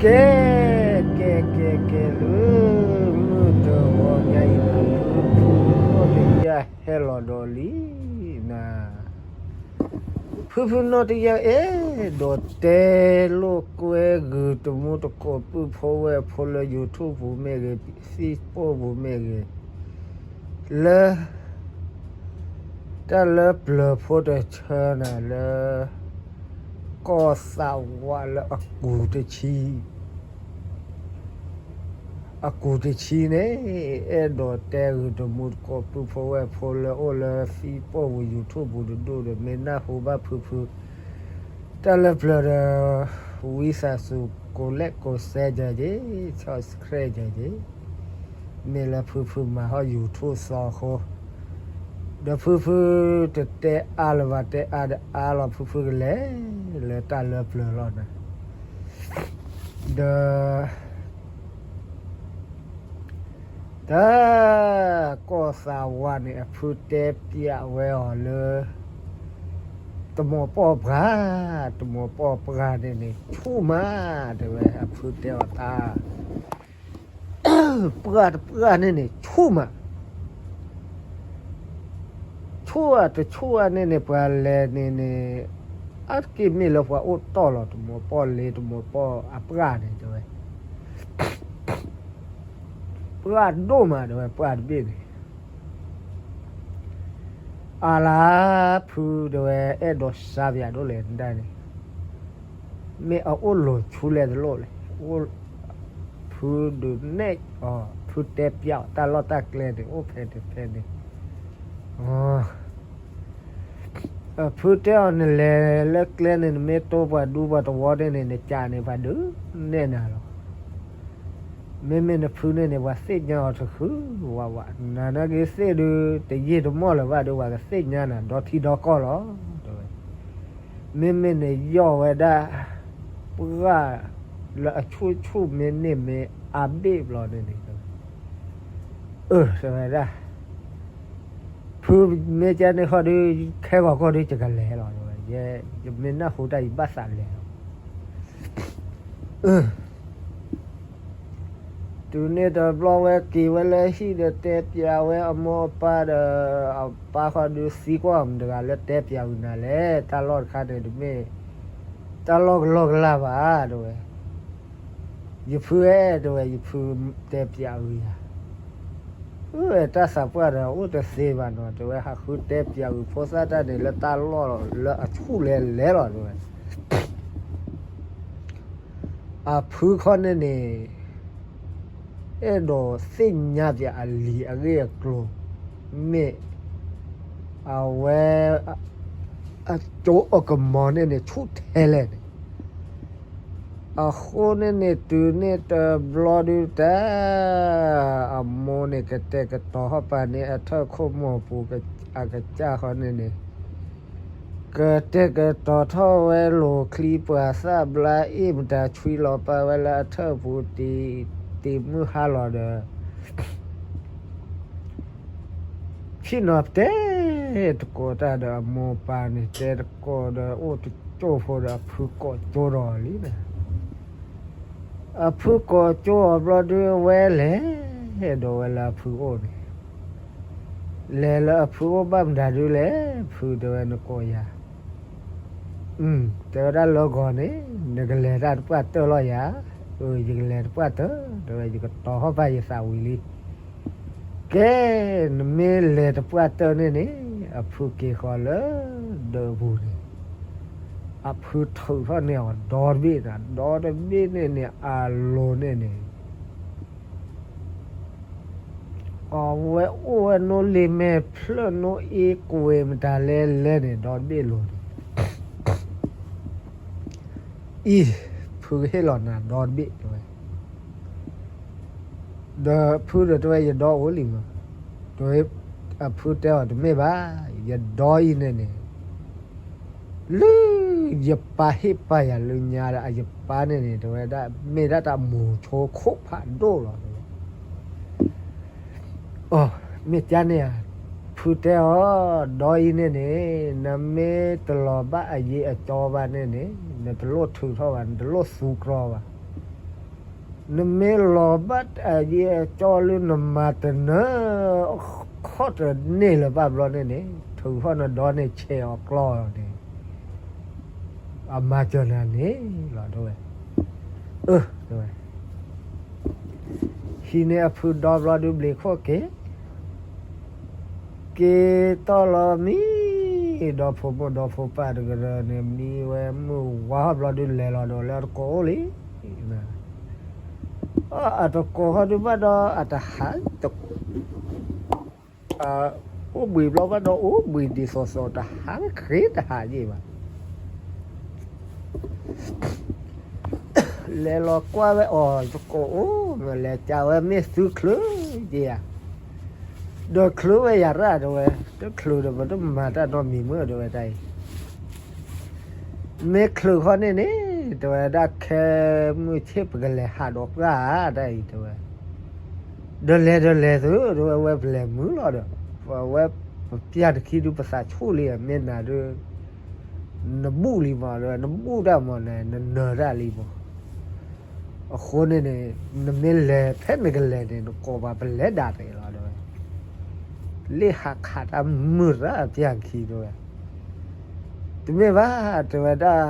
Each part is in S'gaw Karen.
ကဲ ကဲ ကဲ ကဲ လၢမုၢ်တဂီၤညါအံၤ ဖုဖုနီၢ်တယၢ်ဟဲလီၤဒီးလံနၤ, ဖုဖုနီၢ်တယၢ်အဲၣ်ဒိးတဲလိာ်ကွဲဂုာ်တမူတကိးပုၢ်ဖိဝဲၢ်ဖိလၢ YouTube ပူၤမ့ၢ်ဂ့ၤ, Facebook ပူၤမ့ၢ်ဂ့ၤ, လၢ တၢ်လၢပျၢၤဖိတဆၢနၤလၢ ကီၢ်သးဝးလၢအကူၤတဆံ, အကူၤတဆံန့ၣ် အဲၣ်ဒိးတဲဂုာ်တမူတကိးပုၢ်ဖိဝဲၢ်ဖိလၢအိၣ်လၢ Facebook ပူၤ YouTube ပူၤတဒူၣ်ဒီး မ့ၢ်နၢ်ဟူဘၣ်ဖုဖု တၢ်လၢပျၢၤဒီး ဝံသးစူၤ ကိးလဲၣ်ကိးစဲကဲက့ၤ, subscribe ကဲက့ၤ, မ့ၢ်လၢဖုဖုမၤဟီၣ် YouTube သီအဃိ, ဒီးဖုဖုတတဲအါလၢၤဘၣ်, တဲအါဒီးအါလီၤ ဖုဖုကလဲၤလၢတၢ်လၢပျၢၤလီၤနၤ, ဒီး တၢ် ကီၢ်သးဝးန့ၣ် အဖုတဲပျးဝဲအီၤလၢ တမီၤပီၢ်ပှၢ်, တမီၤပီၢ်ပှၢ်န့ၣ်န့ၣ် ဆူၣ်မး တဲဝဲ အဖုတဲအီၤတၢ်, ပှၢ်တပှၢ်န့ၣ်န့ၣ် ဆူၣ်မး ဆူၣ်ဧါတဆူၣ်ဧါန့ၣ်န့ၣ် ပှၤလဲၤန့ၣ်န့ၣ် အါတက့ၢ်မ့ၢ်လၢပှၤအိၣ်တီၢ်လီၤ တမီၤပီၢ်လ့ တမီၤပီၢ်အပှၢ်န့ၣ် တဲဝဲ, ပှၢ်ဒိၣ်မး တဲဝဲ ပှၢ်တဘ့ၣ်န့ၣ်, အလါ ဖု တဲဝဲ အဲၣ်ဒိးစါပၠးဒိၣ်လဲၣ်နဒၣ်န့ၣ် မ့ၢ်အအိၣ်လီၤဆူလဲၣ်တလိၣ်လဲၣ်, အိၣ် ဖုဒုးနဲၣ်အီၤ ဖုတဲပျးအီၤတၢ်လီၢ်တၢ်ကျဲန့ၣ် အိၣ်ဖဲန့ၣ်ဖဲန့ၣ်, ဖုတဲအီၤ နလဲၤလၢကျဲန့ၣ် နမ့ၢ်တိပှၤဒူပှၤတဝီန့ၣ်န့ၣ် နကးန့ၣ် ပှၤဒုးနဲၣ်နၤလီၤ. မ့မ့ၢ်နဖုန့ၣ်န့ၣ် ပှၤသ့ၣ်ညါအီၤတဃုဝးဝး, နနာ်က့ၤသ့ၣ်ဒုး တယံာ်တမီၢ်လၢၤဘၣ်ဒုး ပှၤကသ့ၣ်ညါနၤ ဒီထံဒီကီၢ်လီၤ တဲဝဲ. မ့မ့ၢ်နယီၢ်ဝဲဒၣ် ပှၢ်လၢအဆူၣ်ဆူၣ်မ့ၢ်န့ၢ်မ့ၢ်အါဘ့ၣ်ဘျီန့ၣ်န့ၣ် တဲဝဲ, အၢ တဲဝဲဒၣ် ဖုမ့ၢ်ကန့ၣ်ဃီဒုး ခဲဂီၤကီၢ်ဒုး ယကလဲၤလီၤ တဲဝဲ, ယမ့ၢ်နၢ်ဟူတၢ် ယဘၣ်သးလဲၤလီၤ. တုၤန့ၣ်တဘျီဝဲက့ၤဝဲလၢဟံၣ်ဒီး တဲပျးဝဲအမိၢ်အပၢ်ဒီး အပၢ်ဃီဒုးသံကွၢ် မတဂၤလၢတဲပျးဝံၤနၤလဲၣ်, တၢ်လီၢ်တခါန့ၣ် တမ့ၢ်တၢ်လီၢ်ကလီၢ်ကလၢ်ဘၣ် တဲဝဲ. ယဖုဧၢ တဲဝဲ ယဖုတဲပျးဝံၤယၤ အၢ တၢ်သးပှၢ်ဒီးအိၣ်တသ့ဘၣ်နီၤ တဲဝဲ, ဟးဃုတဲပျးဝံၤဖိသၣ်တၢ်န့ၣ် လၢတၢ်လီၢ်လၢအဆူၣ်လဲၤလဲၤလီၤ တဲဝဲ. အဖုခီန့ၣ်န့ၣ် အဲၣ်ဒိးသ့ၣ်ညါပျးအလံၤအဂ့ၢ်အကျိၤ မ့ၢ်အဝဲ အကၠိအကမီၤန့ၣ်န့ၣ် ဆူၣ်ထဲလဲၣ်န့ၣ် အဃိန့ၣ်န့ၣ် တုၤန့ၣ်တဘျီဒုးတၢ် အမိၢ်န့ၣ် ကတဲာ်ကတီၤထီၣ်ပာ်န့ၢ်အထၢၣ်ခိၣ်မိၢ်ပူၤ အကစၢ်ဃီန့ၣ်န့ၣ် ကတဲာ်ကတီၤထီၣ်ဝဲလိာ်ချံပှၤသၣ်ဘျါအ့ၣ် မတၤဆွံလီၤပာ်ဝဲလၢအထၢၣ်ပူၤ တံၤမုၢ်ဟါလီၤဒီး ဆ့ၣ်နီၤတဲတကိးတၢ်ဒီး အမိၢ်ပၢ်န့ၣ် တဲတကိးဒီး အိၣ်တကၠိၢ်ဖိဒီး အဖုကိးကၠိဒီးလံန့ၣ် အဖုကိးကၠိအီၤဘျီဒုး အဝဲလဲၤဒီးဝဲလၢအဖုအိၣ်န့ၣ်, လဲၤလၢအဖုအိၣ်ဘၣ်မတၤဒုးလဲၣ် ဖု တဲဝဲ နကိးယၤ, တဲဝဲဒၣ်လၢဂီၤန့ၣ် နကလဲၤတၢ်တပှၢ်တၢၢ်လီၤယၤ, ယကလဲၤတပှၢ်တၢၢ် တဲဝဲ ယကတီၤထီၣ်ပာ်ယသးဝံၤလံ ကဲ နမ့ၢ်လဲၤတပှၢ်တၢၢ်န့ၣ်န့ၣ် အဖုက့ၤဃီၤလၢဒၢးပူၤန့ၣ်, အဖုထုးထီၣ်န့ၢ်အီၤဒီတဘ့ၣ်န့ၣ်, ဒီတဘ့ၣ်န့ၣ်န့ၣ် အလိၤန့ၣ်န့ၣ် အဝဲအိၣ်ဝဲနိလ့ၤမဲာ်ဖျၢၣ် နိအ့ကွဲၤမတၤလဲၣ်လဲၣ်န့ၣ် ဒီတဘ့ၣ်လိၤန့ၣ် အံၤ ဖုကဟ့ၣ်လီၤနၤဒီတဘ့ၣ် တဲဝဲ, ဒီးဖုဒီးတဲဝဲ ယဒီအိၣ်လံမး, တဲဝဲ အဖုတဲအီၤ တမ့ၢ်ဘၣ်, ယဒီအံၤန့ၣ်န့ၣ် လၢယပၢ်ဟ့ၣ်ပာ်ယၤလၢညါဒီး အယပၢ်န့ၣ်န့ၣ် တဲဝဲဒၣ် မ့ၢ်ဒၣ်တၢ်မူၤဆိခိၣ်ဖးဒိၣ်လီၤ တဲဝဲ အ မ့ၢ်ကန့ၣ်ဧါ, ဖုတဲအီၤ ဒီအံၤန့ၣ်န့ၣ် နမ့ၢ်တလီၤဘၣ်အယ့အကၠီဘၣ်န့ၣ်န့ၣ် နတလိၣ်ထုးထီၣ်ဘၣ်, နတလိၣ်သူကြီဘၣ်. နမ့ၢ်လီၤဘၣ်အယ့ၢ်အကၠီလၢနမၤတနၢၤခီၣ်တန့ၢ်လၢၤဘၣ်ဘျီန့ၣ်န့ၣ်, ထုးထီၣ်နဒီန့ၣ်ဆဲးအီၤကျီန့ၣ်, အမၤစၢၤနၤန့ၣ်လီၤ တဲဝဲ. အၢ တဲဝဲ. ဟံးန့ၢ်အဖုဒီဘျီဒုးဘျံးခိၣ်က့ၤ က့ၤတီၢ်လီၤမံ, ဒီဖိမိၢ်ဒီဖိပၢ်တကရၢန့ၣ် မံဝဲမုၢ်ဝါဘျီဒုးလဲၤလီၤဒီးလၢအတကိးအိၣ်လံ. အတကိးဟီဒုးဘၣ်ဒီး အတဟး, အိၣ်ဘှံးဘျီဘၣ်ဒီး အိၣ်ဘှံးဒ်သိးသိး တဟးဃ့တဟးယံာ်ဘၣ်. လဲၤလီၤကွၢ်ဝဲအီၤ တကိးအိၣ်မး လဲၤကးဝဲမ့ၢ်သုချုးယဲဧါ, ဒီးချုးဝဲယၤရၣ် တဲဝဲ, တချုးဒီးပတမၤတၢ်နီတမံၤမ့ၢ် တဲဝဲတၢ်အံၤ. မ့ၢ်ချုးဃီန့ၣ်န့ၣ် တဲဝဲဒၣ် ခဲမုၢ်ဆ့ၣ်ပကလဲၤဟးဒီးပှၢ်ဧါ တၢ်အံၤ တဲဝဲ. ဒီးလဲၤဒီးလဲၤသု တဲဝဲ, ဝဲပလဲၤမုာ်လီၤဒီး ဝဲပပျၢ်တခံဒုးပသးဆူၣ်လံ မ့ၢ်နၤဒုး နဘူၣ်လံမး တဲဝဲ, နဘူၣ်တၢ်မးန့ၣ် နနၢၤတၢ်လံမး. အဃိန့ၣ်န့ၣ် နမ့ၢ်လဲၤဖဲနကလဲၤန့ၣ် နကိးပှၤပလဲၤဒၣ်တ့ၢ်လီၤ တဲဝဲ. လ့ၣ်ဟးခးတၢ်မုာ်တၢ်ပျၢ်ခံ တဲဝဲ. တမ့ၢ်ဘၣ် တဲဝဲဒၣ်,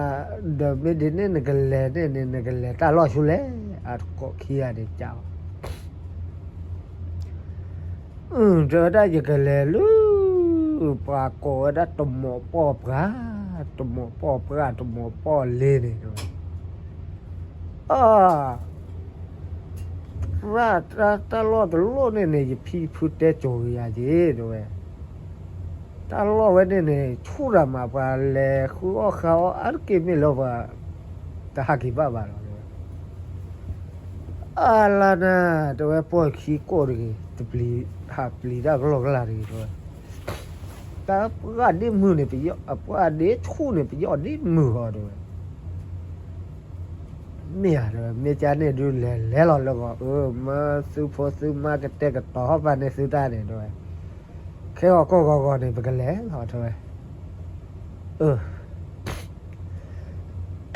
ဒီးမ့ၢ်ဒ်န့ၣ်နကလဲၤန့ၣ်န့ၣ် နကလဲၤတၢ်လီၢ်ဆူလဲၣ် အတကိးခံဂၤန့ၣ်ကးဘၣ် တဲဝဲဒၣ် ယကလဲၤလၢ ပှၤကိးဝဲဒၣ်တမီၤပီၢ်ပှၢ်, တမီၤပီၢ်ပှၢ် တမီၤပီၢ်လ့န့ၣ် တဲဝဲ. အၢ ရၣ်တၢ်လီၢ်တလီၢ်န့ၣ်န့ၣ် ယဖံဖုတဲကိၤက့ၤယၤက့ၤ တဲဝဲ. တၢ်လီၢ်ဝဲန့ၣ်န့ၣ် ဆူၣ်တၢ်မး ပှၤလဲၤဃုအီၣ်ဃုအီအါတက့ၢ်မ့ၢ်လၢပှၤ တဟးက့ၤဘၣ်ဘၣ်လီၤ တဲဝဲ. အါလါနၤ တဲဝဲ ပီၢ်ခံကိၢ်တဂ့ၤ တပျံၤ ဟးပျံၤတၢ်ကလီကလီတဂ့ၤ တဲဝဲ. တၢ်ပှၢ်ဒ့မုၢ်န့ၣ် ပယီၢ် အပှၢ်ဒ့ဆူၣ်န့ၣ် ပယီၢ်ဒ့မုၢ်ဃီ တဲဝဲ. မ့ၢ်ဧါ တဲဝဲ, မ့ၢ်ကန့ၣ်ဒုးလဲၤလဲၤလီၤလၢဂီၤ အၢ မၢသုဖိသုမါကတဲာ်ကတီၤဟီၣ်ပာ်န့ၢ်သုတၢ်န့ၣ် တဲဝဲ. ခဲဂီၤကိၢ်ဂီၤဂီၤန့ၣ် ပကလဲၤလီၤ တဲဝဲ. အၢ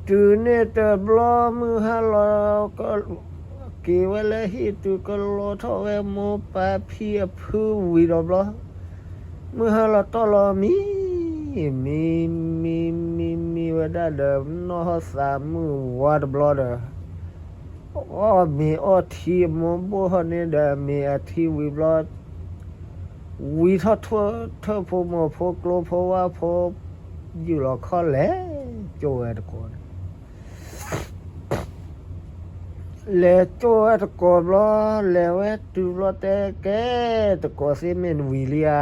တုၤန့ၣ်တဘျီ မုၢ်ဟါလီၤ က့ၤဝဲလၢဟံၣ် တုၤကလီထီၣ်ဝဲမိၢ်ပၢ်ဖံအဖုဝံၤဒီးဘျီ, မုၢ်ဟါလီၤတီၢ်လီၤမံ, မံ မံ မံ မံဝဲဒၣ်ဒီး နီၢ်ဟီၣ်သးမုၢ်ဝါတဘျီဒီး အီၣ်မ့ၤအီထံအမိၢ်ဘိၣ်ဟီၣ်န့ၣ်ဒီး မ့ၤအထံဝံၤဘျီ, ဝံၤထီၣ်ထၢၣ်ဖိမိၢ်ဖိကျိဖိဝါဖိ, ယူၢ်လီၤခီလဲၤကၠိဝဲတကိးန့ၣ်, လဲၤကၠိဝဲတကိးဘျီ, လဲၤဝဲတုၤဘျီတဲကဲ, တကိးသ့ၣ်မ့ၢ်နဝံၤလံဧါ,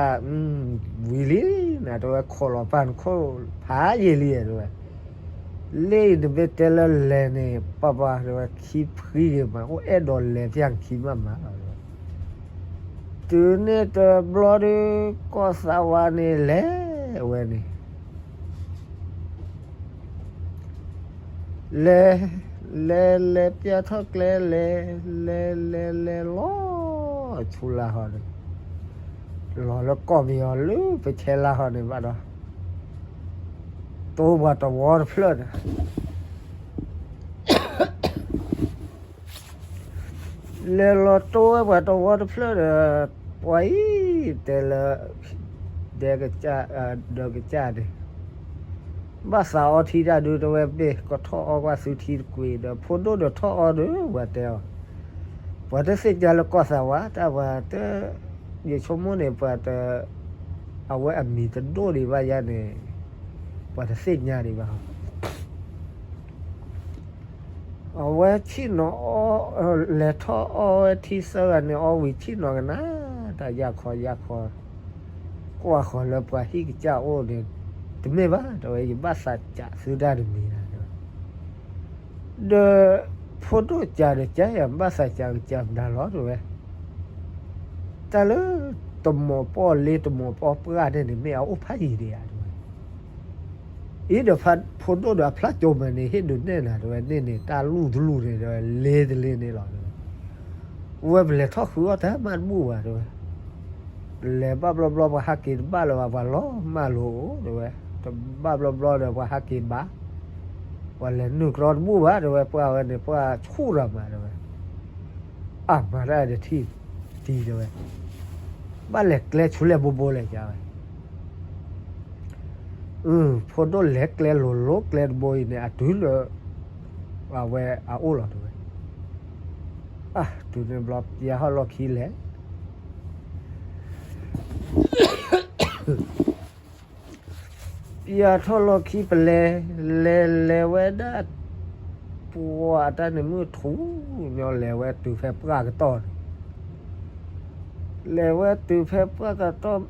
ဝံၤလံ, နတဲဝဲခိးလီၤပၢ်နခိၣ်ဖးယံာ်လံဧါ တဲဝဲ. လ့ၣ်အံၤနမ့ၢ်တဲလၢလဲၤန့ၣ် ပှၤပှၤတဲဝဲခံဖှံဂ့ၤမး အိၣ်အဲၣ်ဒိးလဲၤဖၠၣ်ခံမးမးလီၤ တဲဝဲ. တုၤန့ၣ်တဘျီဒီး ကီၢ်သးဝါန့ၣ်လဲၤဝဲန့ၣ် လဲၤ လဲၤ လဲၤပျၢ်ထီၣ်ကျဲလဲၤ လဲၤ လဲၤ လဲၤလီၤ ဆူလါဟီန့ၣ်, လီၤလၢကီၢ်ပယီၤလၢပဆဲလါဟီန့ၣ်ဘၣ်ဒီး တိပှၤတဝီတဖျၢၣ်န့ၣ် လဲၤလီၤတိဝဲပှၤတဝီတဖျၢၣ်ဒီး ပှၤအံၤတဲလၢ ဒဲကစၢ် ဒဲကစၢ်န့ၣ် ဘၣ်သးအီထံတၢ်ဒုး တဲဝဲ မ့ၢ်ကထီၣ်အီကွၢ်သုထံတကွံာ်ဒီး ဖိဒိၣ်ဒီးထီၣ်အီဒီး ပှၤတဲအီၤ, ပှၤတသ့ၣ်ညါလၢကီၢ်သးဝါ တၢ်ပှၤတ ယဆိကမိၣ်န့ၣ် ပှၤတ အဝဲအမံၤတဒိၣ်ဒံးဘၣ်ယါန့ၣ် ပှၤတသ့ၣ်ညါဒံးဘၣ် အဝဲဆ့ၣ်နီၤအီ လဲၤထီၣ်အီဝဲထံသၢဂၤန့ၣ် အီဝံၤဆ့ၣ်နီၤကနၣ် တၢ်ယၢ်ခီယၢ်ခီ ကွၢ်ဃီၤလၢပှၤဟံၣ်ကစၢ်အိၣ်န့ၣ် တမ့ၢ်ဘၣ် တဲဝဲ ယဘၣ်သးစးသုတၢ်တမံၤလၢၤ ဒီး ဖိဒိၣ်စးဒီး ကယၤဘၣ်သးစးကစးမနုၤလီၤ တဲဝဲ. တၢ်လၢ တမီၤပီၢ်လ့တမီၤပီၢ်ပှၢ်န့ၣ်န့ၣ် မ့ၢ်အအိၣ်ဖးယံၤဒံးဧါ တဲဝဲ. အံၤဒီး ဖိဒိၣ်ဒီးအဖျါကၠိမးန့ၣ် ဟ့ၣ်ဒုးနဲၣ်နၤ တဲဝဲ န့ၣ်န့ၣ် တၢ်လူၢ်တလူၢ်န့ၣ် တဲဝဲ လ့တလ့န့ၣ်လီၤ တဲဝဲ. ဝဲပလဲၤထီၣ်ဃုအီၣ်တၢ်မးတဘူၣ်ဘၣ် တဲဝဲ. လဲၤဘၣ်ဘျီဘျီ ပှၤဟးက့ၤတဘၣ်လၢၤဘၣ် ပှၤလီၤမၢ်လိာ် တဲဝဲ. တဘၣ်ဘျီဘျီဒီး ပှၤဟးက့ၤဘၣ်. ပှၤလဲၤနုာ်ကြီတဘူၣ်ဘၣ် တဲဝဲ, ပှၢ်ဝဲန့ၣ် ပှၢ်ဆူၣ်တၢ်မး တဲဝဲ, အမၤတၢ်တထံၣ်တံၤ တဲဝဲ, ဘၣ်လဲၤကျဲဆူလဲၣ်ဘိဘိလဲၣ် တဲဝဲ, အ ဖိဒိၣ်လဲၤကျဲလိၤလိၤ ကျဲတဘိအံၤန့ၣ် အတုၤလၢ အဝဲအအိၣ်လီၤ တဲဝဲ, အ တုၤန့ၣ်ဘျီ ပျၢၤဟီၣ်လီၢ်ခံလဲၤ ပျၢၤထီၣ်လီၢ်ခံပလဲၤ, လဲၤလဲၤဝဲဒၣ် ပှၢ်တၢ်န့ၣ်မုၢ်ထူၣ်ညီ လဲၤဝဲတုၤဖဲပှၢ်ကတီၢ်န့ၣ်, လဲၤဝဲတုၤဖဲပှၢ်ကတီၢ်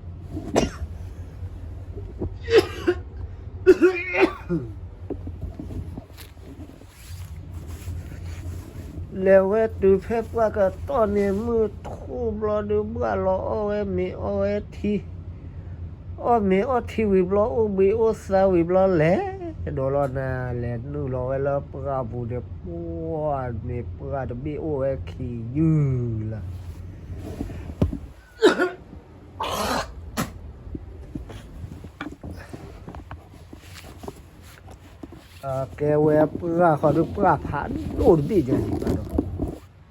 လဲၤဝဲတုၤဖဲပှၢ်ကတီၢ်န့ၣ် မုၢ်ထူၣ်ဘျီဒုး ဘၣ်လီၤအီၣ်ဝဲမ့ၤအီၣ်ဝဲထံ, အီၣ်မ့ၤအီၣ်ထံဝံၤဘျီ အိၣ်ဘှံးအိၣ်သါဝံၤဘျီ လဲၤဒိးလီၤနၤ လဲၤနုာ်လီၤဝဲလၢပှၢ်ပူၤန့ၣ် ပှၢ်န့ၣ် ပှၢ်တဘ့ၣ်အိၣ်ဝဲခံယုၢ်လၢ ကဲဝဲပှၢ်ဃီဒုး ပှၢ်ဖးဒိၣ်တဘ့ၣ်ယၤန့ၣ်ဘၣ်ဒီး,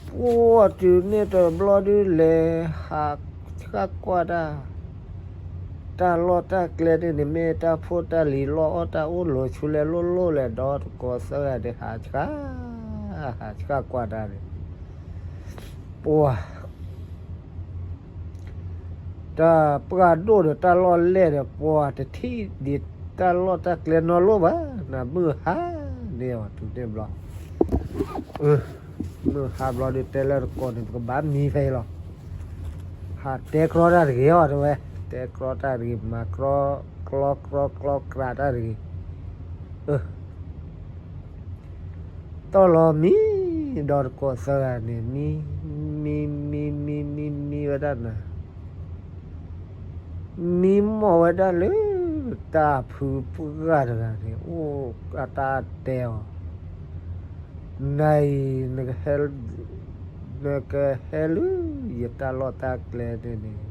ပှၢ်တုၤန့ၣ်တဘျီဒုး လဲၤဟးဆှၣ်ကွၢ်တၢ်, တၢ်လီၢ်တၢ်ကျဲန့ၣ်န့ၣ် မ့ၢ်တၢ်ဖိတၢ်လံၤလီၢ်အီၣ်တၢ်အိၣ်လီၤဆူလဲၣ်လိၣ်လိၣ်လဲၣ် ဒီးတကိးသၢဂၤန့ၣ် ဟးဆှၣ်, ဟးဆှၣ်ကွၢ်တၢ်န့ၣ်, ပှၢ် တၢ်ပှၢ်ဒိၣ်ဒီးတၢ်လီၢ်လဲၢ်ဒီး ပှၢ်တထံၣ်ဒံးတၢ်လီၢ်တၢ်ကျဲနီတလိၣ်ဘၣ်, နမုၢ်ဟါန့ၣ်အီၤတုၤန့ၣ်ဘျီ, မုၢ်ဟါဘျီဒုး တဲလၢတကိးန့ၣ် ပကဘၣ်မံဖဲအံၤလီၤ, ဟးတဲကြီတၢ်တဂ့ၤအီၤ တဲဝဲ, တဲကြီတၢ်တဂ့ၤ မၤကြီကြီကြီကြီတၢ်တဂ့ၤ, တီၢ်လီၤမံ, ဒီးတကိးသၢဂၤန့ၣ် မံ, မံမံမံမံမံဝဲဒၣ်နၤ, မံမီၢ်ဝဲဒၣ်လၢ တၢ်ဖုပှၢ်တဂၤန့ၣ် အိၣ်အတၢ်တဲအီၤ, နၤအံၤ နကဟဲလၢယတၢ်လီၢ်တၢ်ကျဲန့ၣ်န့ၣ်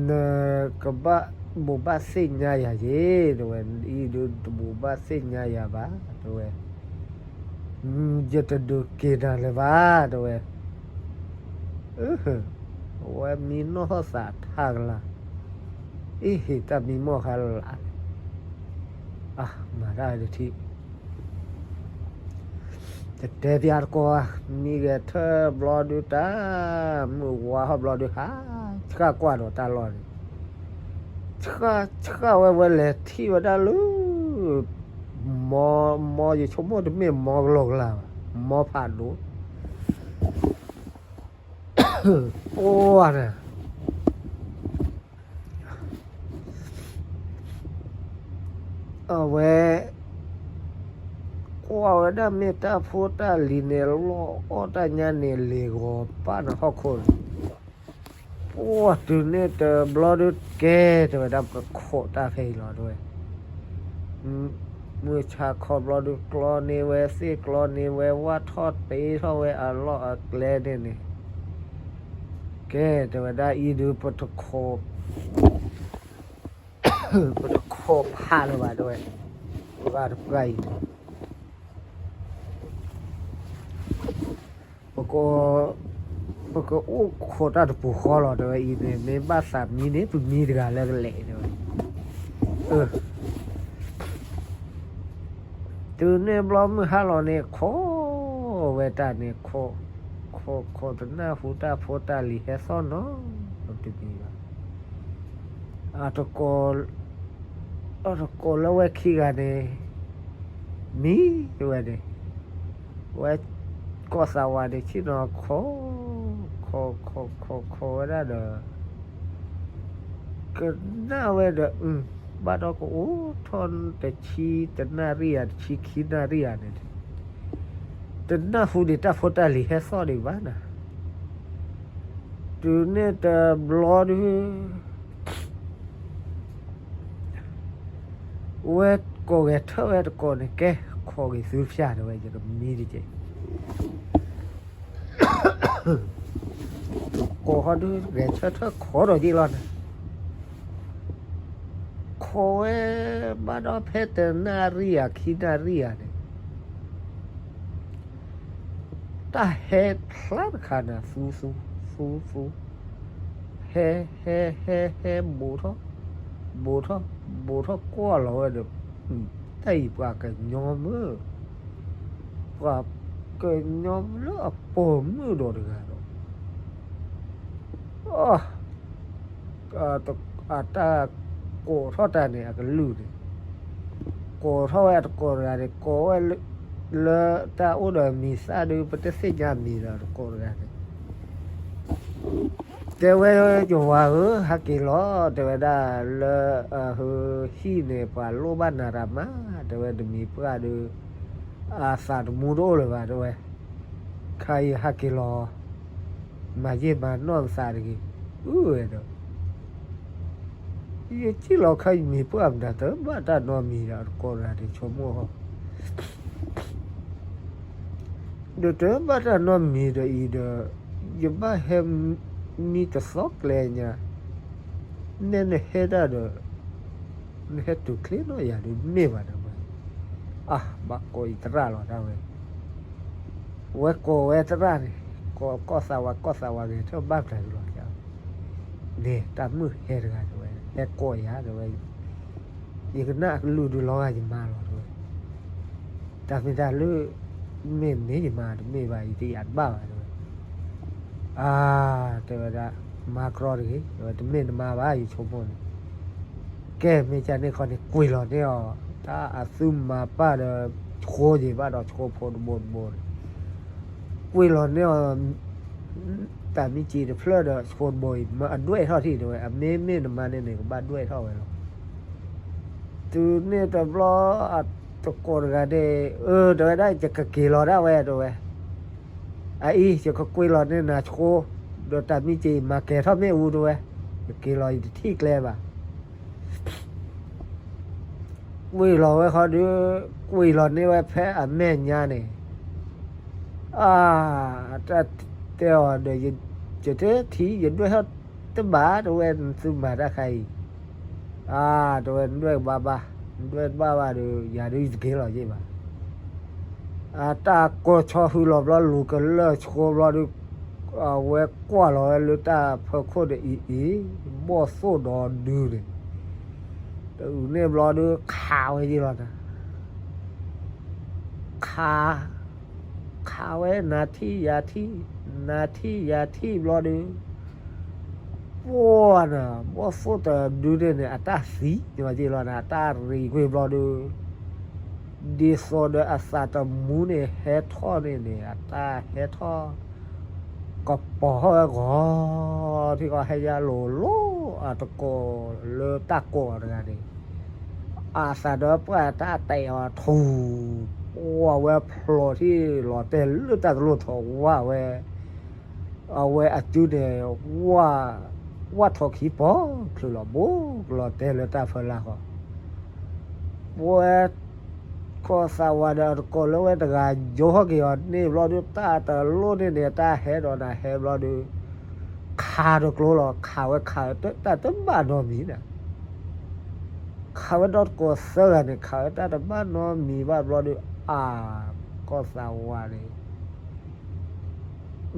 နကဘၣ်ဘိးဘၣ်သ့ၣ်ညါယၤယ့ၣ် တဲဝဲ, အံၤဒုးတဘိးဘၣ်သ့ၣ်ညါယၤဘၣ် တဲဝဲ, ယတဒုးက့ၤနၤလၢၤဘၣ် တဲဝဲ, အဝဲမံနီၢ်ဟီၣ်သးထါကလၤ, အ့ၣ်ဟ့ၣ်တၢ်မံမီၢ်ဃါလၢ်လၢ်, အမၤတၢ်တထံၣ် တတဲပျးတကိးဧါ, မံဂဲၤထၢၣ်ဘျီဒုးတၢ်, မုၢ်ဝါဟီၣ်ဘျီဒုး ဟးဆှၣ်ကွၢ်ဒီးတၢ်လီၢ်န့ၣ်, ဆှၣ်ဆှၣ်ဝဲဝဲလဲၤထံၣ်ဝဲဒၣ်လၢ မီ, မီယဆိကမိၣ်တမ့ၢ်မီကလီကလၤဘၣ်, မီဖးဒိၣ်, ပှၢ်န့ၣ် အဝဲ ကွၢ်ဝဲဒၣ်မ့ၢ်တၢ်ဖိတၢ်လံၤန့ၣ် လီၢ်အီၣ်တၢ်ညါန့ၣ် လ့ၤဂီၤပၢ်နဟီၣ်ခိၣ်န့ၣ်, ပှၢ်တုၤန့ၣ်တဘျီဒုးကဲ တဲဝဲဒၣ် ပကခိးတၢ်ဖဲအံၤလီၤ တဲဝဲ, မုၢ်ဆါခီဘျီဒုးကျီန့ၢ်ဝဲသ့ၣ် ကျီန့ၢ်ဝဲဝၣ်ထီၣ်တ့ထီၣ်ဝဲအလီၢ်အကျဲန့ၣ်န့ၣ်, ကဲ တဲဝဲဒၣ်အံၤဒုး ပတခိး ပတခိးဖးလၢၤဘၣ် တဲဝဲ, ပှၢ်တပှၢ်အံၤန့ၣ် ပကအိၣ်ခိးတၢ်တပူၤဃီလီၤ တဲဝဲ, အံၤန့ၣ် မ့ၢ်ဘၣ်သးမံန့ၣ် ပမံတဂၤလၢကလဲၤ တဲဝဲ, တုၤန့ၣ်ဘျီမုၢ်ဟါလီၤန့ၣ် ခိးဝဲတၢ်န့ၣ် ခိး, ခိးခိးတနၢ်ဟူတၢ်ဖိတၢ်လံၤဟဲသီၣ်နီတမံၤဘၣ်, အတကိး အတကိးလၢဝဲခံဂၤန့ၣ် မံဝဲန့ၣ်, ဝဲကိးသးဝးန့ၣ် ဆ့ၣ်နီၤခိး, ခိးခိးခိးခိးဝဲဒၣ်ဒီး ကနၣ်ဝဲဒီး ဘၣ်ဒီးကအိၣ်ထီၣ်တဆံတနၣ်ရံၣ်ဧါ တဆံခံနၣ်ရံၣ်ဧါန့ၣ်, တနၢ်ဟူဒံးတၢ်ဖိတၢ်လံၤဟဲသီၣ်ဒံးဘၣ်နၤ, တုၤန့ၣ်တဘျီဒုး ဝဲကိးဂဲၤထၢၣ်ဝဲတကိးန့ၣ် ကဲ ခိးဂ့ၤသုဖၠၣ် တဲဝဲ ယကမံတက့ၢ် ကိးဟီဒုး ဂဲၤဆၢထၢၣ်ခိးဒီးယ့ၣ်လီၤနၤ, ခိး ကိးဝဲဘၣ်ဒီးဖဲတနၣ်ရံၣ်ဧါ ခံနၣ်ရံၣ်ဧါန့ၣ်, တၢ်ဟဲဖျါတခါန့ၣ် သူသူ သူသူ, ဟဲ ဟဲ ဟဲ ဟဲ ဘူးထီၣ် ဘူးထီၣ် ဘူးထီၣ်ကွၢ်လီၤဝဲဒီး, တၢ်အံၤပှၤကညီမုၣ်, ပှၤကညီလၢအပိာ်မုၣ်ဒီးတဂၤဒီး အတၢ်ကိးထီၣ်တၢ်န့ၣ် အကလုၢ်န့ၣ်, ကိးထီၣ်ဝဲအတကိးတဂၤန့ၣ် ကိးဝဲလၢတၢ်အိၣ်ဒီးမံၤသၣ်ဒုး ပတသ့ၣ်ညါမံၤဒီးတကိးတဂၤန့ၣ်, တဲဝဲယဝၤဧၢ ဟးက့ၤလီၤ တဲဝဲဒၣ်လၢ ဟံၣ်န့ၣ် ပှၤလိၣ်ဘၣ်နၤတၢ်မး တဲဝဲတမံၤပှၢ်ဒီး အသးတမူတအိၣ်လၢၤဘၣ် တဲဝဲ, ခါအံၤဟးက့ၤလီၤ မၤယ့ၢ်မၤနီၢ်နသးတဂ့ၤ, အုဝဲဒီး ယထံၣ်လီၤခါယမံၤပှၢ်မတၤ တဘၣ်တၢ်နီတမံၤဒီး တကိးတဂၤန့ၣ် ဆိကမိၣ်ဟီ ဒီးတဘၣ်တၢ်နီတမံၤဒီးအံၤဒီး ယဘၣ်ဟဲမံတသီကျဲညါ, နဲနဟဲတၢ်ဒီး နဟဲတုၤချ့နီၢ်ယၤဒုးမ့ၢ်ဘၣ်ဒၣ်ဝဲ, အါ ဘၣ်ကိးအံၤသရၣ်လီၤဒၣ်ဝဲ, ဝဲကိးဝဲသရၣ်န့ၣ်, ကိးကီၢ်သးဝး ကီၢ်သးဝးဂဲၤထၢၣ်ဘၣ်ပတၢ်ဒုးလီၤ, န့ၣ် တၢ်မုၣ်ဟဲတဂၤတဲဝဲ ဟဲကိးယၤတဲဝဲ ယကနၣ်အကလုၢ်ဒုးလီၤဂာ်ယမါလီၤတဲဝဲ, တၢ်မ့ၢ်တၢ်လၢ မ့ၢ်မ့ၢ်ယမါတမ့ၢ်ဘၣ် ယတယာ်တဘၣ်ဘၣ်တဲဝဲ, အါ တဲဝဲဒၣ် မၤကြီတဂ့ၤ တဲဝဲ တမ့ၢ်နမါဘၣ် ယဆိကမိၣ်န့ၣ်, ကဲ မ့ၢ်ကန့ၣ်ခီန့ၣ် ကွံာ်လီၤန့ၢ်အီၤ တၢ်အသုမၤပၢ်ဒီး ဆှိယံၤဘၣ်ဒီးဆှိဖိတဘိတဘိန့ၣ် ကွံာ်လီၤန့ၢ်အီၤ တၢ်မံစ့တဖျၢၣ်ဒီးဆှိတဘိအံၤ မ့ၢ်အဒွဲၣ်ထီၣ်ထံၣ်တဲဝဲ အမ့မ့ၢ်နမါန့ၣ်န့ၣ် ကဘၣ်ဒွဲၣ်ထီၣ်ဝဲလီၤ. တုၤန့ၣ်တဘျီ အတကိးတဂၤန့ၣ် အၢ တဲဝဲဒၣ် ယကက့ၤလီၤဒၣ်ဝဲတဲဝဲ, အအံၤ ယကကွံာ်လီၤန့ၢ်နၤဆှိ, ဒီးတၢ်မံစ့အံၤမၤကဲၤထီၣ်မ့ၣ်အူတဲဝဲ, ယက့ၤလီၤယတထံၣ်ကျဲဘၣ် ကွံာ်လီၤဝဲဃီဒီး ကွံာ်လီၤန့ၢ်ဝဲဖဲအမဲာ်ညါန့ၣ်, အါ တၢ်တဲအီၤဒီး ယတထံၣ် ယဒွဲၣ်ထီၣ်တဘၣ်တဲဝဲ နသုမၤတၢ်ခါအံၤ, အါ တဲဝဲ နဒွဲၣ်ဘၣ်ဘၣ်, နဒွဲၣ်တဘၣ်ဘၣ်ဒီး ယၤဒုးယတက့ၤလီၤယ့ၢ်ဘၣ်. အတၢ်ကိးဆီဟူလီၤဘျီ လူၤကလၢာ်ဆှိဘျီဒီး အဝဲကွၢ်လီၤဝဲလၢတၢ်ဖီခိၣ်ဒီးအံၤအံၤ ဘီၣ်သိၣ်ဒီးဒုန့ၣ်, တအုးန့ၣ်ဘျီဒီး ခးဝဲယ့ၢ်လီၤနၤ, ခး ခးဝဲနၤထံၣ်ယၤထံၣ်, နၤထံၣ်ယၤထံၣ်ဘျီဒီး ပှၢ်နၤ ဘီၣ်သိၣ်တဒုန့ၣ်န့ၣ် အတၢ်သံန့ၣ်ဘၣ်ယ့ၢ်လီၤနၤ အတၢ်ရံးကွံာ်ဘျီဒီး ဒ်သိးဒီးအသးတမူန့ၣ် ဟဲထီၣ်န့ၣ်န့ၣ် အတၢ်ဟဲထီၣ် ကပီၤထီၣ်ဝဲဂီၤ ထံကီၢ်ဟဲယါလိၤလိၤ အတကိးလၢတၢ်ကိးအီၤတဂၤန့ၣ် အသးဒီးပှၢ်တၢ်တဲာ်အီၤထူၣ် ပှၢ်ဝဲဖျိးထံၣ်လီၤတဲာ်လၢတၢ်တလိၣ်ထီၣ်ဝါဝဲ အဝဲအစုန့ၣ် ဝၣ် ဝၣ်ထီၣ်ခံပီၤချုးလီၤဘိ ကလီၤတဲာ်လၢတၢ်ဖီလာ်ဃီ ပဝဲ ကီၢ်သးဝးဒီးအတကိးလၢဝဲတဂၤ ယိဟီၣ်က့ၤအီၤန့ၣ်ဘျီဒုး တၢ်တလိၣ်န့ၣ်န့ၣ် တၢ်ဟဲဒီးနၤဟဲဘျီဒုး ခးတကျိလီၤ ခးဝဲခးတၢ်တဘၣ်နီတမံၤန့ၣ် ခးဝဲဒီတကိးသၢဂၤန့ၣ် ခးဝဲတၢ်တဘၣ်နီတမံၤဘၣ်ဘျီဒုး အါ ကီၢ်သးဝးန့ၣ်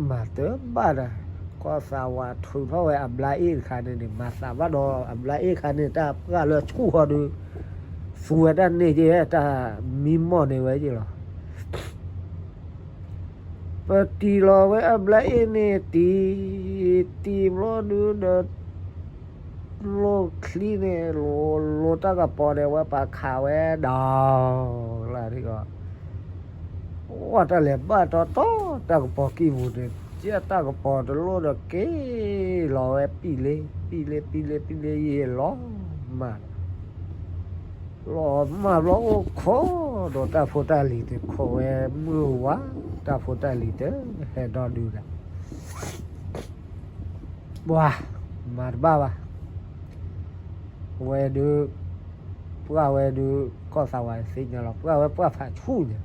မၤတဘၣ်ဒီး ကီၢ်သးဝးထုးထီၣ်ဝဲအဘျါအ့ၣ်တခါန့ၣ်န့ၣ် မၤသးဘၣ်ဒီးအဘျါအ့ၣ်တခါန့ၣ် တၢ်ပှၢ်လၢဆူၣ်ဃီဒုး သူဝဲတၢ်န့ၢ်က့ၤတၢ်မံမီၢ်န့ၢ်ဝဲက့ၤလီၤ ပတံၢ်လီၤဝဲအဘျါအ့ၣ်န့ၣ်တံၢ် တံၢ်ဘျီဒုးဒီး လိၣ်ချံန့ၣ် လိၤလိၤတၢ်ကပီၤန့ၣ် ဝဲပာ်ခးဝဲဒီး လၢထံကီၢ် ဝဲတၢ်လဲၤဘၣ်တီတီ တၢ်ကပီၤကံၢ်ပူၤန့ၣ် ကဲတၢ်ကပီၤတလိၣ်ဒီးက့ၤလီၤဝဲပံၣ်လ့ ပံၣ်လ့ ပံၣ်လ့ ပံၣ်လ့ယံာ်လီၤမၢ် လီၤမၢ်ဘျီအိၣ်ခိးဒီးတၢ်ဖိတၢ်လံၤတခိးဝဲမုၢ်ဝါ တၢ်ဖိတၢ်လံၤတဟဲဒီဒုဒီး ပှၤ မၤတဘၣ်ဘၣ် ဝဲဒုး ပှၢ်ဝဲဒုး ကီၢ်သးဝးသ့ၣ်ညါလီၤ ပှၢ်ဝဲပှၢ်ဖးဆူၣ်ညါ ဒီး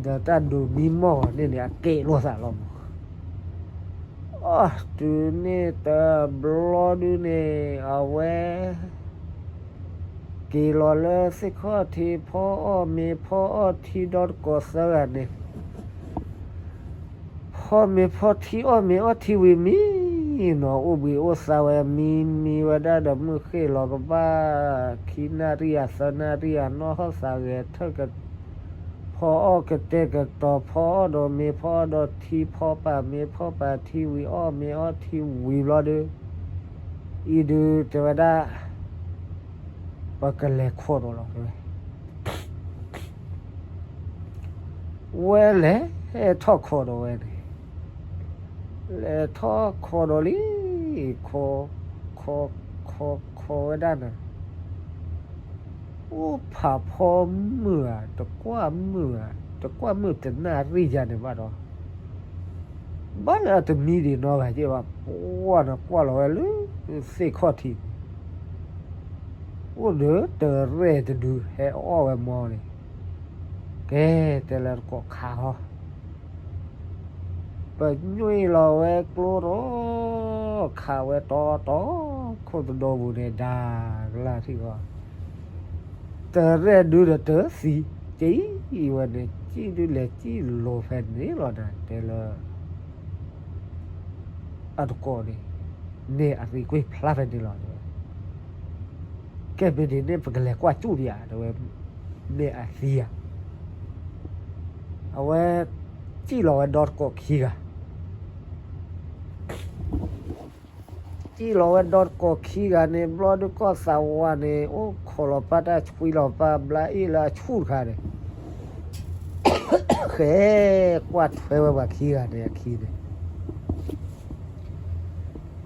တၢ်ဒုးမံမီၢ်န့ၣ်န့ၣ် အကဲလိာ်သးလီၤမး အီၣ်တုၤန့ၣ်တဘျီဒုန့ၣ် အဝဲ က့ၤလီၤလၢသ့ၣ်ခီၣ်ထံး ဖီအီၣ်မ့ၤဖီအီၣ်ထံဒီတကိးသၢဂၤန့ၣ် ဖီမ့ၤဖီထံ အီၣ်မ့ၤအီထံဝံၤမံနီၤ အိၣ်ဘှံးအိၣ်သါဝဲ မံမံဝဲဒၣ်ဒီးမုၢ်ဃ့ၢ်လီၤကဘၣ် ခံနၣ်ရံၣ်ဧါသၢနၣ်ရံၣ်ဧါ နီၣ်ဟီၣ်သးဂဲၤထၢၣ်က ဖီအီၣ်ကတဲာ်ကတီၤ ဖီအီၣ်ဒီးမ့ၤ ဖီအီၣ်ဒီးထံ ဖီပာ်မ့ၤဖီပာ်ထံဝံၤ အီၣ်မ့ၤအီထံဝံၤဘျီဒီး အံၤဒုးတဲဝဲဒၣ် ပကလဲၤခိးဒီးလီၤ တဲဝဲ ဝဲလဲၤထီၣ်ခိးဒီးဝဲန့ၣ် လဲၤထီၣ်ခိးဒီးလံ ခိး ခိး ခိး ခိးဝဲဒၣ်န့ၣ် အိၣ်ဖးဖီမုၢ်ဧါ တကွၢ်မုၢ်ဧါ တကွၢ်မုၢ်တနၣ်ရံၣ်ယါန့ၣ်ဘၣ်ဒီး ဘၣ်လၢအတမံဒံးနီတဂၤက့ဘၣ် ပှၢ်န့ၣ်ကွၢ်လီၤဝဲလၢသ့ၣ်ခီၣ်ထံးန့ၣ် အိၣ်ဒီးတရဲၣ်တဒုဟဲအီၣ်ဝဲမီန့ၣ် ကဲ တဲလၢတကိးခးဟီ ပညွံးလီၤဝဲကျိဒီး ခးဝဲတီတီ ခိၣ်တဒီပူၤန့ၣ် ဒၣ်ကလၢ်ထံၣ်ဃီ တရဲၣ်ဒုဒီးတသံ ကံဝဲန့ၣ် ကံဒုလဲၤကံလိၤဖဲန့ၣ်လီၤနၤ တဲလၢ အတကိးန့ၣ် န့ၢ်အသံကွံာ်ဖျါဖဲန့ၣ်လီၤ တဲဝဲ ကဲမ့ၢ်ဒ်န့ၣ် ပကလဲၤကွၢ်ကၠူၣ်ပၠး တဲဝဲ မ့ၢ်အသံဧါ အဝဲ စံၣ်လီၤဝဲဒီတကိးခံဂၤ စံၣ်လီၤဝဲဒီတကိးခံဂၤန့ၣ် ဘျီဒုးကီၢ်သးဝါန့ၣ် အိၣ်ခိးလီၤပၢ်တၢ်ဆွံလီၤပၢ်ဘျါအ့ၣ်လၢအဆူၣ်တခါန့ၣ် ဃဲကွၢ်ထွဲဝဲပှၤခံဂၤန့ၣ်အခံန့ၣ်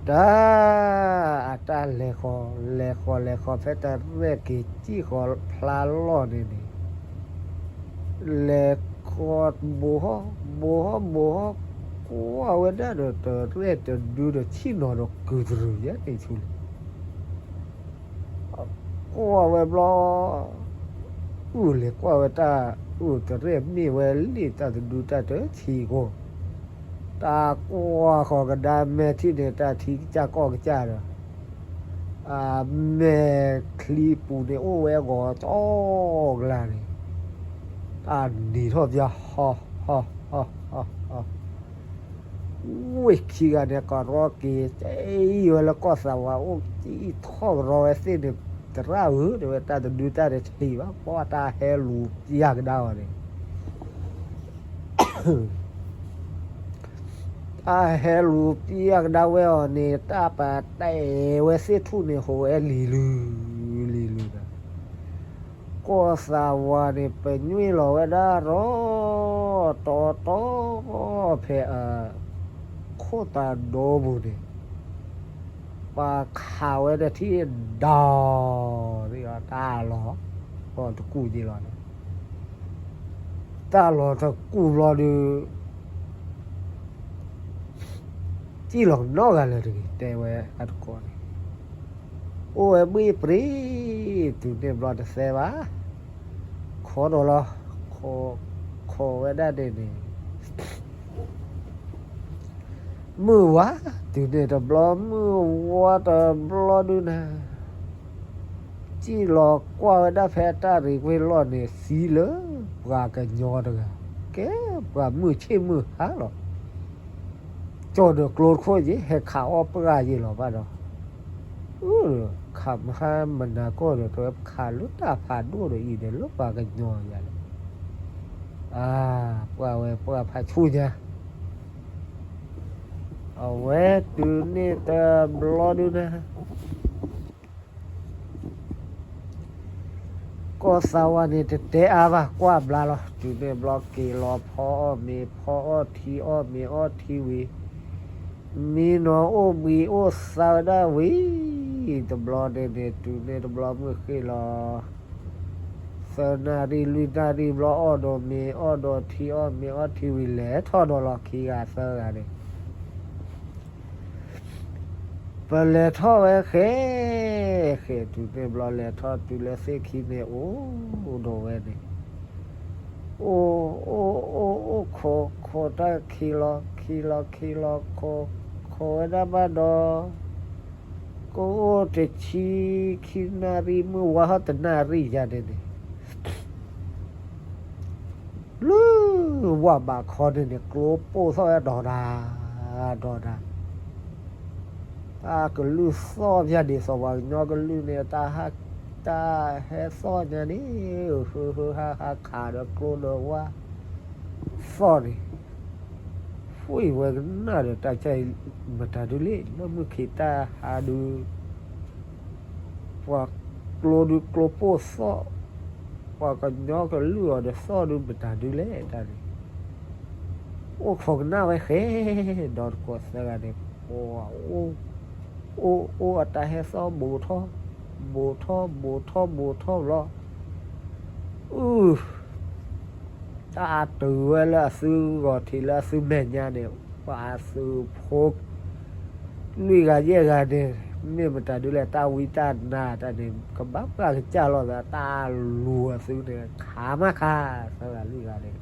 တၢ် အတၢ်လဲၤဃီၤ လဲၤဃီၤလဲၤဃီၤ ဖဲတရဲၣ်က့ၤစံၣ်ဃီၤဖျါလီၢ်န့ၣ်န့ၣ် လဲၤဃီၤဘိးဟီၣ် ဘိးဟီၣ်ဘိးဟီၣ် ကွၢ်ဝဲဒၣ်ဒီးတရဲၣ်တဒုဒီးဆံၣ်နီၤဒီးကုၤတရုၤယဲန့ၣ်ဆူလဲၣ် ကွၢ်ဝဲဘျီ အုၣ်လဲၤကွၢ်ဝဲတၢ် အုၣ်တရဲၣ်မ့ၢ်ဝဲလံာ်တၢ်တဒုတၢ်တထံၣ်ကိၢ် တၢ်ကွၢ်ဃီၤကဒါမဲာ်ထံၣ်န့ၣ် တၢ်ထံကစၢ်ကီၢ်ကစၢ်ဒီး အမဲာ်ချံပူၤန့ၣ်အိၣ်ဝဲအဂီၤကၠီကလါန့ၣ် တၢ်နံၤထီၣ်ပၠါဟီ ဟီ ဟီ ဟီ ဟီ ဝ့ၢ်ခံဂၤန့ၣ် ကရီက့ၤ စံၣ်ဝဲလၢကီၢ်သးဝါအိၣ် စံၣ်ထီၣ်ကရီဝဲသ့ၣ်န့ၣ် သရၣ်ဧၢ တဲဝဲ တၢ်တဒုတၢ်တထံၣ်ဘၣ် ပှၢ်တၢ်ဟဲလူၤပျၢ်ကဒါအီၤန့ၣ် တၢ်ဟဲလူၤပျၢ်ကဒါဝဲအီၤန့ၣ် တၢ်ပာ်တဲာ်ဝဲသ့ၣ်ထူၣ်န့ၣ် ဟိးဝဲလံၤလုၤ လံၤလုၤဒီး ကီၢ်သးဝါန့ၣ် ပညွံးလီၤဝဲဒၣ်ရီ တီတီ ဖဲအ ခိၣ်တၢ်ဒီပူၤန့ၣ် ပာ်ခးဝဲတထံၣ်ဒီး တၢ်လီၤ တကူၣ်က့ၤလီၤန့ၣ် တၢ်လီၤတကူၣ်ဘျီဒုး စံၣ်လီၤနီတဂၤလၢၤတဂ့ၤ တဲဝဲအတကိးန့ၣ် အိၣ်ဝဲဘှ့ၣ်ပြ့ တုၤန့ၣ်ဘျီတသဲဘၣ် ခိးဒီးလီၤ ခိးဝဲဒၣ်န့ၣ်န့ၣ် မုၢ်ဝါ တုၤန့ၣ်တဘျီ မုၢ်ဝါတဘျီဒုးနၤ စံၣ်လီၤကွၢ်ဝဲဒၣ်ဖဲအတၢ်ရံၣ်ကွ့ၢ်လီၢ်န့ၣ် သံလၢပှၤကညီတဂၤ ကဲပှၤမုၢ်ဆ့ၣ်မုၢ်ဟါလီၤ ကၠီၣ်ဒီးကျိတခိၣ်ယ့ၣ် ဟဲခးအီၣ်ပှၢ်ယ့ၣ်လီၤဘၣ်ဒီး အၢ ခးမဟါမနၤကီၢ်ဒီး တဝဲခးလၢတၢ်ဖးဒိၣ်ဒီးအံၤဒီး လၢပှၤကညီယၤလဲၣ် အါ ပှၢ်ဝဲပှၢ်ဖးဆူၣ်ညါ အဝဲတုၤန့ၣ်တဘျီဒုးနၤ ကီၢ်သးဝါန့ၣ် တတဲအါဘၣ် ကွၢ်ဘျါလီၤ တုၤန့ၣ်ဘျီက့ၤလီၤ ဖီအီၣ်မ့ၤ ဖီအီၣ်ထံ အီၣ်မ့ၤအီထံဝံၤ မံနီၤအိၣ်ဘှံးအိၣ်သါဝဲဒၣ်ဝံၤ တဘျီန့ၣ်န့ၣ် တုၤန့ၣ်တဘျီမုၢ်ဃ့ၢ်လီၤ သၢနၣ်ရံၣ်လွံၢ်နၣ်ရံၣ်ဘျီ အီၣ်ဒီးမ့ၤ အီၣ်ဒီးထံ အီၣ်မ့ၤအီထံဝံၤ လဲၤထီၣ်ဒီးလီၢ်ခံဂၤသၢဂၤန့ၣ် ပလဲၤထီၣ်ဝဲဃဲ ဃဲတုၤန့ၣ်ဘျီလဲၤထီၣ်တုၤလၢသ့ၣ်ခံန့ၣ် အိၣ်ဒီးဝဲန့ၣ် အိၣ် အိၣ် အိၣ် အိၣ်ခိး ခိးတၢ်ခံလီၤ ခံလီၤ ခံလီၤ ခိး အဝဲဒၣ်ဘၣ်ဒီး ကအိၣ်တဆံခံနၣ်ရံၣ် မုၢ်ဝါထီၣ်တနၣ်ရံၣ်ယါန့ၣ်န့ၣ် လၢဝၣ်ဘးခီန့ၣ်န့ၣ် ကျိပိၢ်သီၣ်ဝဲဒီးဒၣ် ဒီးဒၣ် တၢ်ကလုၢ်သီၣ်ဖၠၣ်ဒ်သိးပှၤကညီကလုၢ်န့ၣ် တၢ်ဟဲသီၣ်ညါန့ၣ် ဟၢဟၢဟါဟါခးဒီးကျိဒီးဝၣ်သီၣ်န့ၣ် ဖှံဝဲကနၣ်ဒီးတၢ်ဆါအံၤ မတၤဒုလဲၣ် လၢမုၢ်ခံးတၢ်ဟါဒု ပှၤကျိဒုကျိပိၢ်သီၣ် ပှၤကညီကလုၢ်အီၤဒီးသီၣ်ဒုမတၤဒုလဲၣ်တၢ်န့ၣ် အိၣ်ခိးကနၣ်ဝဲဃဲ ဒီးတကိးသၢဂၤန့ၣ် ပှၤအိၣ် အိၣ်အိၣ်အတၢ်ဟဲသီၣ်ဘူးထီၣ် ဘူးထီၣ်ဘူးထီၣ်ဘူးထီၣ်ဘျီ အု တၢ်အတုၤဝဲလၢအသုဂီၤထံးလၢအသုမဲာ်ညါန့ၣ် ပှၤသုးဖိ လွံၢ်ဂၤယဲၢ်ဂၤန့ၣ် မ့ၢ်မတၤဒုလဲၣ် တၢ်ဝံတၢ်နါတၢ်န့ၣ် ကဘၣ်ပှၢ်ကစၢ်လီၤသး တၢ်လူၤအသုန့ၣ် ခးမးခး သၢဂၤလွံၢ်ဂၤန့ၣ်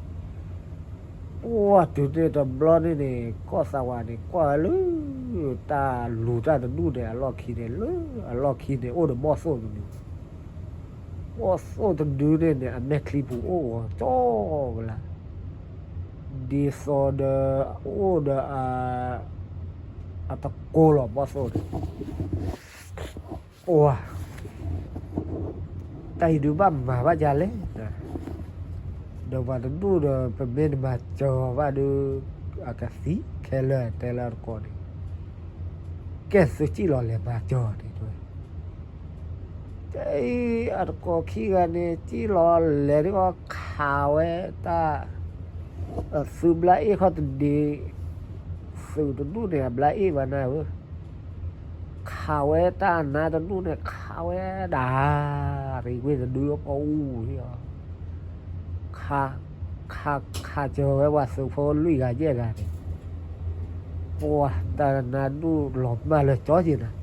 ပှၢ်တုၤန့ၣ်တဘျီန့ၣ်န့ၣ် ကီၢ်သးဝးန့ၣ် ကွၢ်ဝဲလၢ တၢ်လူၤတၢ်တဒူၣ်န့ၣ် အလီၢ်ခံန့ၣ် လၢအလီၢ်ခံန့ၣ် အိၣ်ဒီးဘီၣ်သိၣ်တဒု ဘီၣ်သိၣ်တဒုန့ၣ်န့ၣ် အမဲာ်ချံပူၤအိၣ်ဂီၤကၠီကလါ ဒ်သိးဒီး အိၣ်ဒီး အတကိလီၤဘီၣ်သိၣ်န့ၣ် အိၣ် တၢ်အံၤဒုးဘၣ်မၤဘၣ်ယၤလဲၣ်, ဒီးပှၤတဒူၣ်ဒီး ပမ့ၢ်တမၤစၢၤဘၣ်ဒီး အကသံခဲလၢာ်တဲလၢအတကိးန့ၣ်, ကဲသုစံၣ်လီၤလဲၤမၤစၢၤန့ၣ်တဲဝဲ, အတကိးခံဂၤန့ၣ် စံၣ်လီၤလဲၤဒ်ခးဝဲတၢ် အသုးဘျါအ့ၣ်ခီၣ်တဒ့, သုးတဒူၣ်န့ၣ် အဘျါအ့ၣ်ဘၣ်နၤဧၢ, ခးဝဲတၢ်နါတဒူၣ်န့ၣ် ခးဝဲဒၣ်, ရံးကွ့ၢ်တဒုအပူၤအူလံအီၤ, ခးစၢၤဝဲပှၤသုးဖိလွံၢ်ဂၤယဲၢ်ဂၤန့ၣ်, ပှၤတၢ်နါဒူၣ်လီၤမၢ်လၢကၠီက့ၤနၤ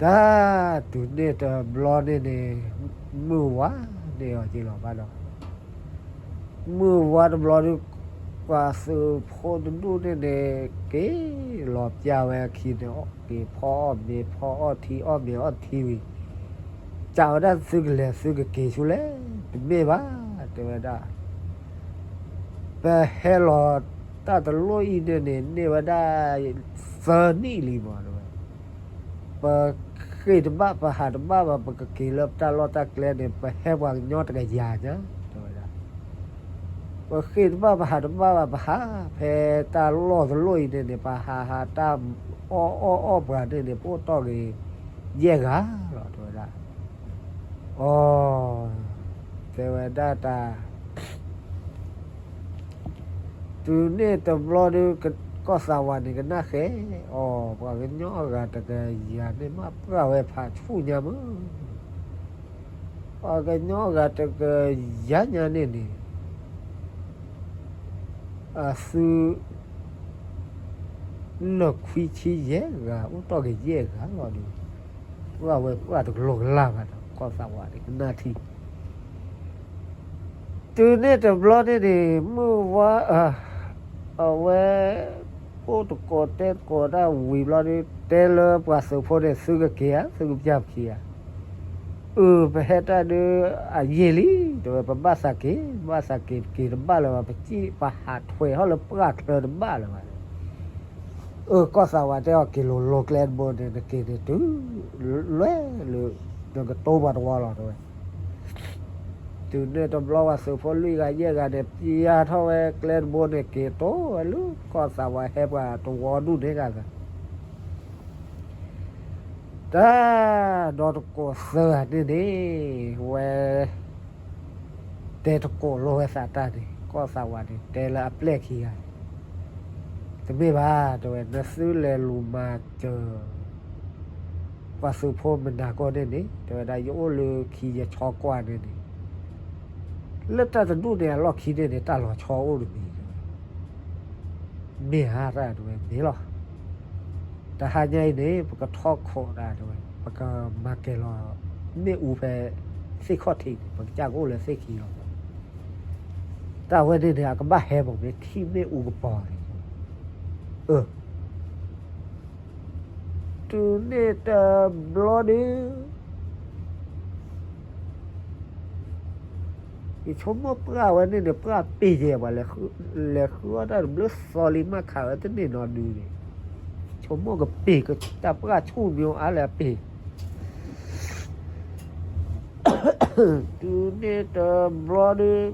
တၢ်တုၤန့ၣ်တဘျီန့ၣ်န့ၣ်, မုၢ်ဝါန့ၢ်အီၤက့ၤလီၤဘၣ်ဒီး, မုၢ်ဝါတဘျီဒီး, ပှၤသုးဖိတဒူၣ်န့ၣ်န့ၣ် က့ၤလီၤပျၢ်ဝဲအခံန့ၣ်, က့ၤဖီအီၣ်မ့ၤဖီအီၣ်ထံအီၣ်မ့ၤအီၣ်ထံဝံၤ, စံးဝဲဒၣ်သုကလဲၤသုကက့ၤဆူလဲၣ်, တမ့ၢ်ဘၣ်, တဲဝဲဒၣ် ပဟဲလီၤတၢ်တလိၣ်အံၤန့ၣ်န့ၣ် န့ၢ်ဝဲဒၣ် သၢနံၣ်လံမး တဲဝဲ, ပဃ့ၢ်တဘၣ်ပဟးတဘၣ်ဘၣ် ပကက့ၤလၢပတၢ်လီၢ်တၢ်ကျဲန့ၣ် ပဟဲပှၤကညီတကယၤညါ တဲဝဲဒၣ်, ပဃ့ၢ်တဘၣ်ပဟးတဘၣ်ဘၣ် ပဟးဖဲတၢ်လီၢ်တလိၣ်အံၤန့ၣ်န့ၣ် ပဟးဟးတၢ်အီၣ်အီၣ်အီၣ်ပှၤန့ၣ်န့ၣ် ပအိၣ်တီၢ်က့ၤယဲၢ်ဂၤလီၤ တဲဝဲဒၣ်, အိ တဲဝဲဒၣ်တၢ် တုၤန့ၣ်တဘျီဒီး ကီၢ်သးဝးန့ၣ် ကနၣ်ဃဲအီၤ, ပှၤကညီအဂၤတကယၤန့ၣ်မးပှၢ်ဝဲဖးဆူၣ်ညါမး, ပှၤကညီအဂၤတကယၤညါန့ၣ်န့ၣ်, အသုး လၢၢ်ခွံဆံယဲၢ်ဂၤ အိၣ်တီၢ်က့ၤယဲၢ်ဂၤလီၤဒီး, ပှၢ်ဝဲပှၢ်တကလိကလၢ်ဘၣ်ဒီး ကီၢ်သးဝးန့ၣ် ကနၣ်ထံ တုၤန့ၣ်တဘျီန့ၣ်န့ၣ် မုၢ်ဝါ အဝဲ အိၣ်တကိးတဲတကိးတၢ်ဝံၤဘျီဒီး တဲလၢပှၤသုးဖိန့ၣ် သုကက့ၤဧါ သုကပျၢ်ပခံဧါ, အၢ ပဟဲတၢ်ဒုး အယံာ်လံ တဲဝဲ ပဘၣ်သးက့ၤ ဘၣ်သးက့ၤ ပက့ၤတဘၣ်လၢၤဘၣ် ပစံၣ်ပဟးထွဲဟီၣ်လၢပှၢ်ချၢတဘၣ်လၢၤဘၣ်, အၢ ကီၢ်သးဝးတဲအီၤ က့ၤလိၤလိၤကျဲတဘိန့ၣ် နက့ၤန့ၣ်တုၤ လွဲၢ်လၢ နကတိၢ်ပှၤတဝီလီၤ တဲဝဲ, တုၤန့ၣ်တဘျီပှၤသုးဖိလွံၢ်ဂၤယဲၢ်ဂၤန့ၣ် ပျၢ်ထီၣ်ဝဲကျဲတဘိန့ၣ် က့ၤတိၢ်ဝဲလၢကီၢ်သးဝးဟဲပှၤတဝီဒူၣ်န့ၣ်ဂၤဂၤ တၢ် ဒီးတကိးသၢဂၤန့ၣ်န့ၣ် ဝဲ တဲတကိးလိာ်ဝဲသးတၢ်န့ၣ် ကီၢ်သးဝးန့ၣ် တဲလၢအပျဲၢ်ခံဂၤန့ၣ် တမ့ၢ်ဘၣ် တဲဝဲ နသုလဲၤလူၤမၤစၢၤ ပှၤသုးဖိမနၤကိၢ်န့ၣ်န့ၣ် တဲဝဲဒၣ် ယအိၣ်လၢခံယဆီကွၢ်န့ၣ်န့ၣ် လၢတၢ်တဒူၣ်န့ၣ်အလီၢ်ခံန့ၣ်န့ၣ် တၢ်လီၤဆီအိၣ်တမံၤ မ့ၢ်ဧါတၢ်တဲဝဲ မ့ၢ်လီၤ. တဟါညါအံၤန့ၣ် ပကထီၣ်ခိးတၢ်တဲဝဲ ပကမၤကဲၤလီၤ မ့ၣ်အူဖဲ သ့ၣ်ခီၣ်ထံးန့ၣ် ပကစၢ်ကအိၣ်လၢသ့ၣ်ခံလီၤ. တၢ်ဝဲန့ၣ်န့ၣ် အကဘၣ်ဟဲမး မ့ၢ်ထံၣ်မ့ၣ်အူကပီၤန့ၣ် တုၤန့ၣ်တဘျီဒုး ယဆိကမိၣ်ပှၢ်ဝဲန့ၣ်န့ၣ် ပှၢ်ပ့ၤယဲၢ်ပှၤ လဲၤဃုအီၣ်တၢ်တဘျုးသီလံ မ့ၢ်ခးဝဲတန့ၢ်နီတဒုန့ၣ်, ဆိကမိၣ်ကပ့ၤ တၢ်ပှၢ်ဆူၣ်မ့ၢ်အါလၢအပ့ၤ တုၤန့ၣ်တဘျီဒုး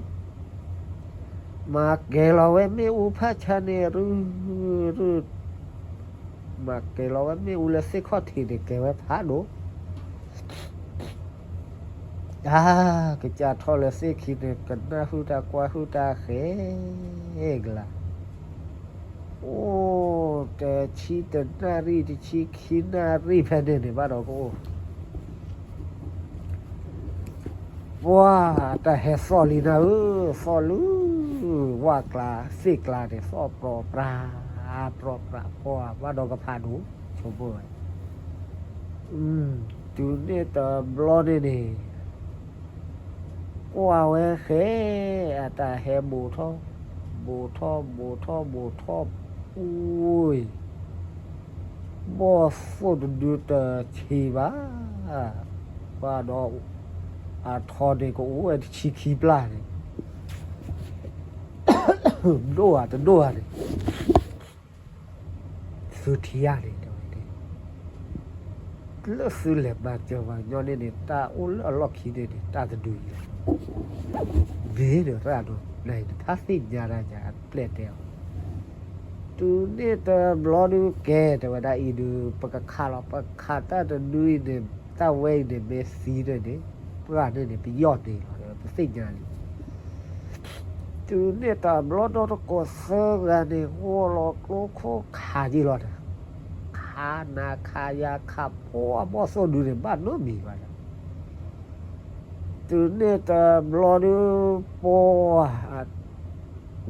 မၤကဲၤလီၤဝဲမ့ၣ်အူဖးဆါန့ၣ် ရုၢ်ရုၢ်, မၤကဲၤလီၤဝဲမ့ၣ်အူလၢသ့ၣ်ခီၣ်ထံးန့ၣ် ကဲၤဝဲဖးဒိၣ်, တၢ်ကစၢ်ထီၣ်လၢသ့ၣ်ခံန့ၣ် ကနၣ်ဟုၣ်တၢ်ကွၢ်ဟုၣ်တၢ်ဃဲကလါ, အိၣ်တဆံတနၣ်ရံၣ် တဆံခံနၣ်ရံၣ်ဖဲန့ၣ်န့ၣ် ဘၣ်ဒီးကအိၣ် ပှၢ်တၢ်ဟဲသီၣ်လံနၤဧၢ, သီၣ်လၢ ဝၣ်ကျါ သ့ၣ်ကျါန့ၣ် သီၣ်ပြီပြါ ပြီပြါ ပှၢ်ဘၣ်ဒီးကဖးဒိၣ် ဆိကမိၣ်ဝဲ, တုၤန့ၣ်တဘျီန့ၣ်န့ၣ် ကွၢ်ဝဲဃဲ အတၢ်ဟဲဘူးထီၣ် ဘူးထီၣ် ဘူးထီၣ် ဘူးထီၣ် အူ ဘီၣ်သိၣ်တဒုတဆံးဘၣ်, ဘၣ်ဒီး အထီန့ၣ်ကအိၣ်ဝဲတဆံခံပျၢ်န့ၣ်, ဒိၣ်ဧါတဒိၣ်ဧါန့ၣ် သုထံၣ်ဧါန့ၣ် တဲဝဲ, လၢသုလဲၤမၤစၢၤပှၤကညီန့ၣ်န့ၣ် တၢ်အိၣ်လၢအလီၢ်ခံန့ၣ်န့ၣ် တၢ်တဒုအံၤလီၤ, မ့ၢ်ဒီးတၢ်ဒီး နအံၤတဖၣ်သ့ၣ်ညါတၢ်ညါအပျဲၢ်တဲအီၤ, တုၤန့ၣ်တဘျီဒုးကဲ တဲဝဲဒၣ်အံၤဒုး ပကခးလီၤ ပကခးတၢ်တဒုအံၤန့ၣ် တၢ်ဝဲအံၤန့ၣ် မ့ၢ်သံန့ၣ်န့ၣ် ပှၢ်န့ၣ်န့ၣ် ပယီၢ်န့ၣ်လီၤ ပသ့ၣ်ညါလံ တုၤန့ၣ်တဘျီဒီးတကိးသၢဂၤန့ၣ် ဂီၢ်လီၤကျိခိၣ်ခးက့ၤလီၤဒီး, ခးနၤခးယၤခးပှၢ် ဘီၣ်သိၣ်ဒုန့ၣ် ဘၣ်နီတမံၤဘၣ်ဒီး, တုၤန့ၣ်တဘျီဒုး ပှၢ်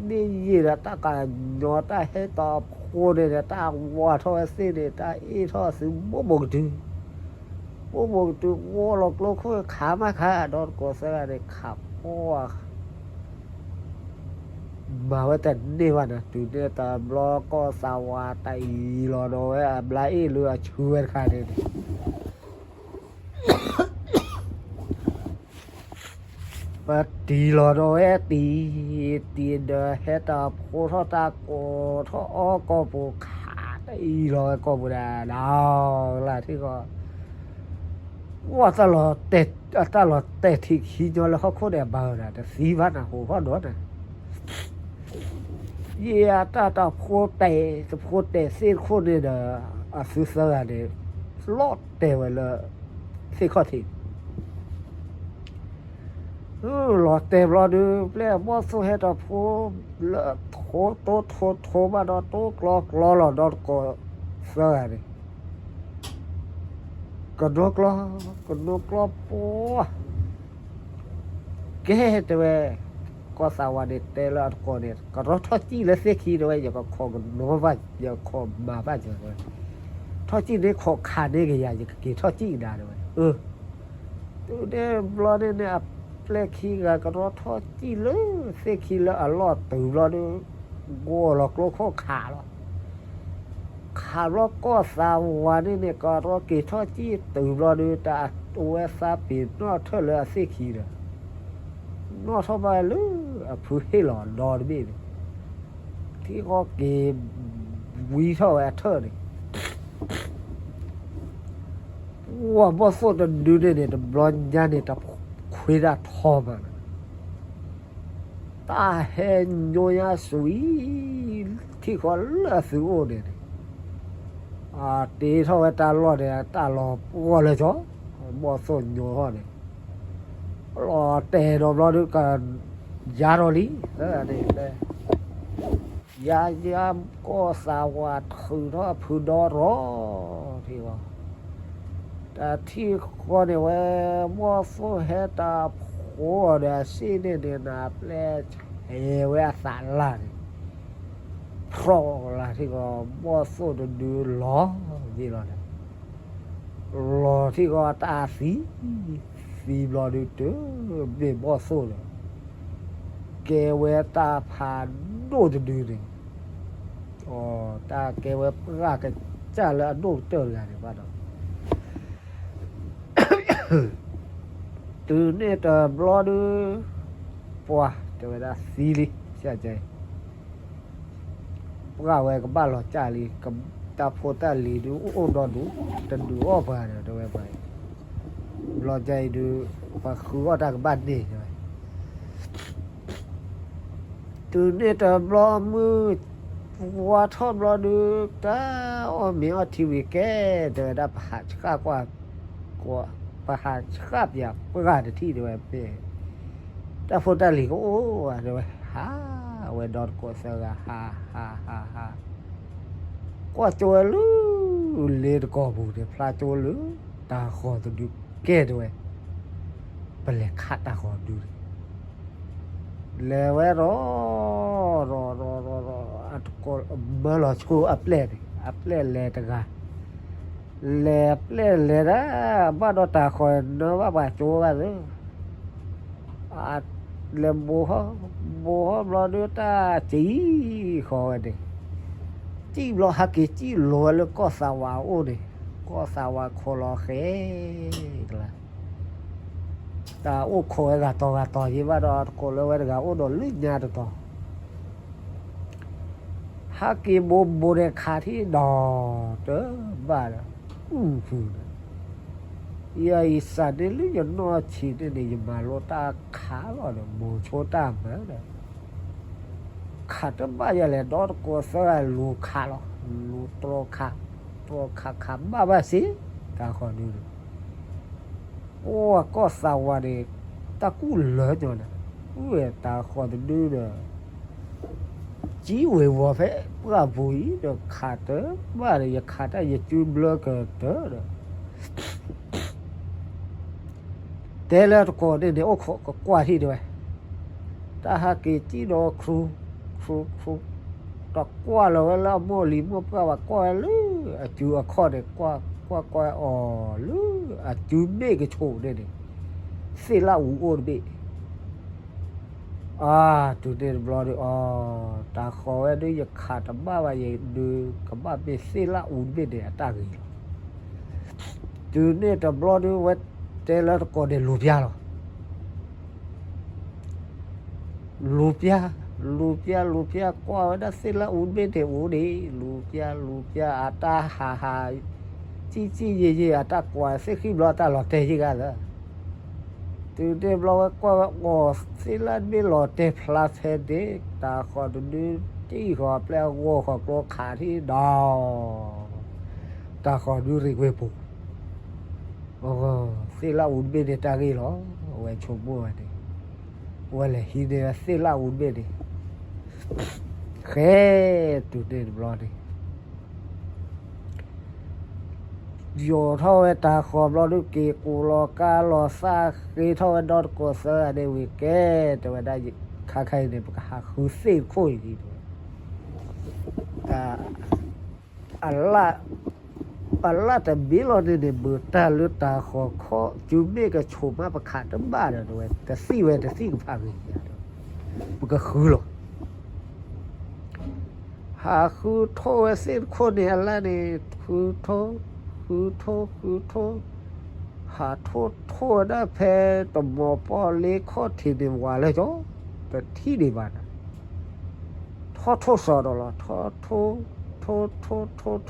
မ့ၢ်ယံာ်ဒီးတၢ်ကညီတၢ်ဟဲတီၤဖိန့ၣ်ဒီး တၢ်ဝါထီၣ်ဝဲသ့ၣ်န့ၣ် တၢ်အ့ၣ်ထီၣ်သုဘိၣ်ဘိၣ်ကတုၤ ဘိၣ်ဘိၣ်ကတုၤ ဂီၢ်လီၤကျိခိၣ်ခးမးခး ဒီးတကိးသၢဂၤန့ၣ် ခးပှၢ် မၤဝဲတန့ၢ်ဘၣ်န့ၣ် တုၤန့ၣ်တဘျီကီၢ်သးဝးတအံၤလီၤဒီးဝဲအဘျါအ့ၣ်လၢအဆူဝဲတခါန့ၣ်န့ၣ် ပတံၢ်လီၤဒီးဝဲတံၢ်, တံၢ်ဒီးဟဲတၢ်ဖိထီၣ်တၢ်ကိးထီၣ်အီၣ်ကီၢ်ပူၤခးတအံၤလီၤဝဲကီၢ်ပူၤဒၣ်ဒီး လၢထံၣ်ဃီ ဝဲတၢ်လီၤတဲာ်ထံၣ်ခံညီလၢဟီၣ်ခိၣ်န့ၣ် အဘၣ်ဝဲဒၣ် တသံဘၣ်နၤ ဟိးထီၣ်ဒီးနၤ ယဲအတၢ်တၢ်ဖိတဲာ် တဖိတဲာ်သ့ၣ်တခိၣ်န့ၣ်ဒီး အသုသၢဂၤန့ၣ် လီၤတဲာ်ဝဲလၢ သ့ၣ်ခီၣ်ထံး လီၤတဲာ်ဘျီဒုး ပျဲၢ်ဘီၣ်သိၣ်ဟဲတၢ်ဖိ လၢထိတိထိထိဘၣ်ဒီး တိကျီကျီလီၤဒီးတကိးသၢဂၤန့ၣ် ကနိကျီ ကနိကျီပှၢ် ကဲတဲဝဲ ကီၢ်သးဝးန့ၣ်တဲလၢအတကိးန့ၣ် ကရီထီၣ်စံၣ်လၢသ့ၣ်ခံတဲဝဲ ယကခိးကနိဘၣ် ယကခိးမၤဘၣ်စၢၤတဲဝဲ ထီၣ်စံၣ်န့ၣ်ခိးခးန့ၢ်ကယၤ ယကက့ၤထီၣ်စံၣ်ကဒါတဲဝဲ တုၤန့ၣ်ဘျီန့ၣ်န့ၣ် အပျဲၢ်ခံဂၤကရီထီၣ်စံၣ်လၢသ့ၣ်ခံလၢအလီၢ်တုၤဘျီဒုး ဂီၢ်လီၤကျိခိၣ်ခးလီၤ ခးဘျီကီၢ်သးဝးန့ၣ်န့ၣ် ကရီက့ၤထီၣ်စံၣ်တုၤဘျီဒုး တၢ်အဝဲသးပ့ၤနီၣ်ထၢၣ်လၢအသ့ၣ်ခံဒီး နီၣ်ထီၣ်ဘၣ်လၢအဖုဟ့ၣ်လီၤဒီတဘ့ၣ်န့ၣ် ထံၣ်ဃီက့ၤဝံထီၣ်ဝဲအထၢၣ်န့ၣ် ပှၢ်ဘီၣ်သိၣ်တဒုန့ၣ်န့ၣ် တဘျီညါန့ၣ် တခွ့တၢ်ထီမး တၢ်ဟဲညိညါစူၤအံၤ ထံၣ်ဃီလၢအသုအိၣ်န့ၣ်န့ၣ် အတ့ထီၣ်ဝဲတၢ်လီၢ်န့ၣ် တၢ်လီၤပှီၢ်လၢကီ ဘီၣ်သိၣ်ညိထီၣ်န့ၣ် လီၤတဲာ်ဒီးဘျီဒုးက ယါထီၣ်လံ သၢဂၤန့ၣ် ယါယါ ကီၢ်သးဝးထုးထီၣ်အဖုဒီရီ ထံၣ်ဃီ တၢ်ထံၣ်ဃီန့ၣ်ဝဲ ဘီၣ်သိၣ်ဟဲတၢ်ဖိအီၤဒီးအစ့ၣ်န့ၣ်န့ၣ် နၤပျဲၢ်ဆဲးဝဲအသးလၢ်န့ၣ် ဖြီၣ်လၢထံၣ်ဃီ ဘီၣ်သိၣ်တဒုလီၤ ယ့ၢ်လီၤန့ၣ် လီၤထံၣ်ဃီတၢ်သံ သံဘျီဒုးတမ့ၢ်ဘီၣ်သိၣ်ဒီး ကဲဝဲတၢ်ဖးဒိၣ်တဒုန့ၣ် အီၤ တၢ်ကဲဝဲပှၢ်ကစၢ်လၢအဒိၣ်ကတၢၢ်တဂၤန့ၣ်ဘၣ်ဒီး တုၤန့ၣ်တဘျီဒုး ပှၤတဲဝဲဒၣ်သံလံ ဆဲးကဲ ပှၢ်ဝဲကဘၣ်လီၤစၢ်လံ, တၢ်ဖိတၢ်လံၤဒုးအိၣ်ဒီးဒူၣ်, တဒုးအီၣ်ပှၤဒီး တဲဝဲပှၤ, ဘျီကဲအံၤဒုး ပှၤဃုအီၣ်တၢ်ကဘၣ်န့ၢ်ဝဲ တုၤန့ၣ်တဘျီမုၢ် ဝါထီၣ်ဘျီဒုး တၢ်အီၣ်မ့ၤအီထံဝံၤကဲ, တဲဝဲဒၣ်ပဟးဆှၣ်ကွၢ်, ပဟးဆှၣ်ပၠးပှၢ်တထံၣ်တဲဝဲ, တၢ်ဖိတၢ်လံၤကအိၣ်ဝဲတဲဝဲ, ဟးဝဲဒီတကိးသၢဂၤ ဟး ဟး ဟး ဟး, ကွၢ်ကၠိဝဲလၢ လ့တကီၢ်ပူၤန့ၣ် ဖျါကၠိလၢ တၤဃီၤတဒုကဲတဲဝဲ, ပလဲၤခးတၤဃီၤဒုန့ၣ် လဲၤဝဲရီ ရီ ရီ ရီ ရီအတကိး မၢလီၤဆိအပျဲၢ်န့ၣ် အပျဲၢ်လဲၤတဂၤ, လဲၤအပျဲၢ်လဲၤဒၣ် ဘၣ်ဒီးတၤဃီၤနၢဘၣ်ပှၤကၠိဘၣ်သၢ, လဲၤဘိးဟီၣ်, ဘိးဟီၣ်ဘျီဒုးတၢ်စံၣ်ဃီၤဝဲန့ၣ်, စံၣ်ဘျီဟဲက့ၤစံၣ်လိၤဝဲလၢကီၢ်သးဝးအအိၣ်န့ၣ်, ကီၢ်သးဝးခိးလီၤဃဲကလါ တၢ်အိၣ်ခိးဝဲဂၤတီၤဂၤတီၤယ့ဘၣ်ဒီး တကိးလၢဝဲတဂၤအိၣ်ဒီးလၢညါတတီၤ, ဟဲက့ၤဘိးဘိးဒီးခးထံၣ်ဒီး တဘၣ်ဒီး, အုၣ်ဖုဒီး, ယအံၤစးန့ၢ်လၢယနီၢ်ဆံးန့ၣ်န့ၣ် ယမၤလိတၢ်ခးလီၤဒီး မိၤဆိတၢ်မၤဒီး ခးတဘၣ်ယၤလဲၣ် ဒီတကိးသၢဂၤလူၤခးလီၤ, လူၤတြီခး, တြီခးခးဘၣ်ဘၣ်စ့ၢ်, တၤဃီၤဒုဒီး, အိၣ်ကီၢ်သးဝးန့ၣ် တၢ်ကူၣ်လၢာ်ညီနၤ, အုၣ်ဝဲတၤဃီၤတဒုဒီး, စံၣ်ဝ့ၤဝီၤဖဲပှၢ်ပူၤအံၤဒီး ခးတဘၣ်ဒီး ယခးတၢ်ယစုဘျၢကတၢၢ်ဒီး တဲလၢတကိးန့ၣ်န့ၣ် အိၣ်ခိးကကွၢ်ထံၣ်တဲဝဲ, တၢ်ဟးက့ၤစံၣ်ဒီးခူ, ခူ, ခူ, တကွၢ်လီၤဝဲလၢအမိၢ်လံၤမိၢ်ပှၢ်ဘၣ် ကွၢ်ဝဲလၢအစုအခီၣ်န့ၣ် ကွၢ်ကွၢ်ကွၢ်အီၤလၢအစုမ့ၣ်ကဆိးန့ၣ်န့ၣ်, သ့ၣ်လၣ်အူအိၣ်တဘ့ၣ် အါ, တုၤန့ၣ်တဘျီဒုး အီ, တၤဃီၤဝဲဒုး ယခးတဘၣ်ဘၣ်ယဒုး ကဘၣ်မ့ၢ်သ့ၣ်လၣ်အူတဘ့ၣ်န့ၣ် အတၢ်ဂ့ၤလီၤ. တုၤန့ၣ်တဘျီဒုး ဝဲတဲလၢတကိးန့ၣ် လူၤပျါလီၤ. လူၤပျါ, လူၤပျါ, လူၤပျါ ကွၢ်ဝဲဒၣ်သ့ၣ်လၣ်အူတဘ့ၣ်န့ၣ်အိၣ်ဒံး, လူၤပျါ လူၤပျါ အတၢ်ဟးဟး စံၣ်စံၣ်ယံာ်ယံာ် အတၢ်ကွၢ်သ့ၣ်ဃံဘျီ အတၢ်လီၤတဲာ်ယံာ်ဂၤလၢ တုၤန့ၣ်ဘျီဝဲကွၢ်ဝဲအီၤ သ့ၣ်လၣ်တဘ့ၣ်လီၤတဲာ်ဖျါဖဲန့ၣ် တၤဃီၤတဒု တံၢ်ဃီၤပျဲၢ်ဂီၤဃီၤကျိခးထံၣ်ဒီး တၤဃီၤဒုရံၣ်ကွ့ၢ်ပူၤ, သ့ၣ်လၣ်အူတဘ့ၣ်န့ၣ်တၢ်ဂ့ၢ်လီၤ. အဝဲဆိကမိၣ်ဝဲန့ၣ် ဝဲလဲၤဟံးန့ၢ်ဝဲသ့ၣ်လၣ်အူတဘ့ၣ်န့ၣ် ဃဲ တုၤန့ၣ်တဘျီန့ၣ် ယိာ်ထီၣ်ဝဲတၤဃီၤဘျီဒုး က့ၤကိးလီၤကါလီၤသၣ် ဃ့ထီၣ်ဝဲဒီတကိးသၢဂၤန့ၣ်ဝံၤကဲ တဲဝဲဒၣ် ခါခါအံၤန့ၣ် ပကဟးဃုသ့ၣ်တခိၣ်အံၤဒ် တၢ် အလၣ် အလၣ်တဘ့ၣ်လီၤန့ၣ်န့ၣ် မ့ၢ်တၢ်လၢတၤဃီၤခီၣ် စုမ့ၣ်ကဆိးမး ပခးတဘၣ်ဒီး တဲဝဲ တသံၣ်ဝဲတသံၣ်ကဖးဂ့ၤဒီး ပကဃုလီၤ. ဟးဃုထီၣ်ဝဲသ့ၣ်တခိၣ်န့ၣ် အလၣ်န့ၣ် ဃုထီၣ် ဃုထီၣ် ဃုထီၣ် ဟးထီၣ်ထီၣ်ဝဲဒၣ်ဖဲတမီၤပီၣ်လ့ခီၣ်ထံးန့ၣ် ဝးလၢကၠီ တထံၣ်ဒံးဘၣ်နၤ ထီၣ်ထီၣ်စီဒီးလီၤ ထီၣ်ထီၣ် ထီၣ်ထီၣ်ထီၣ်ထီၣ်လၢ တ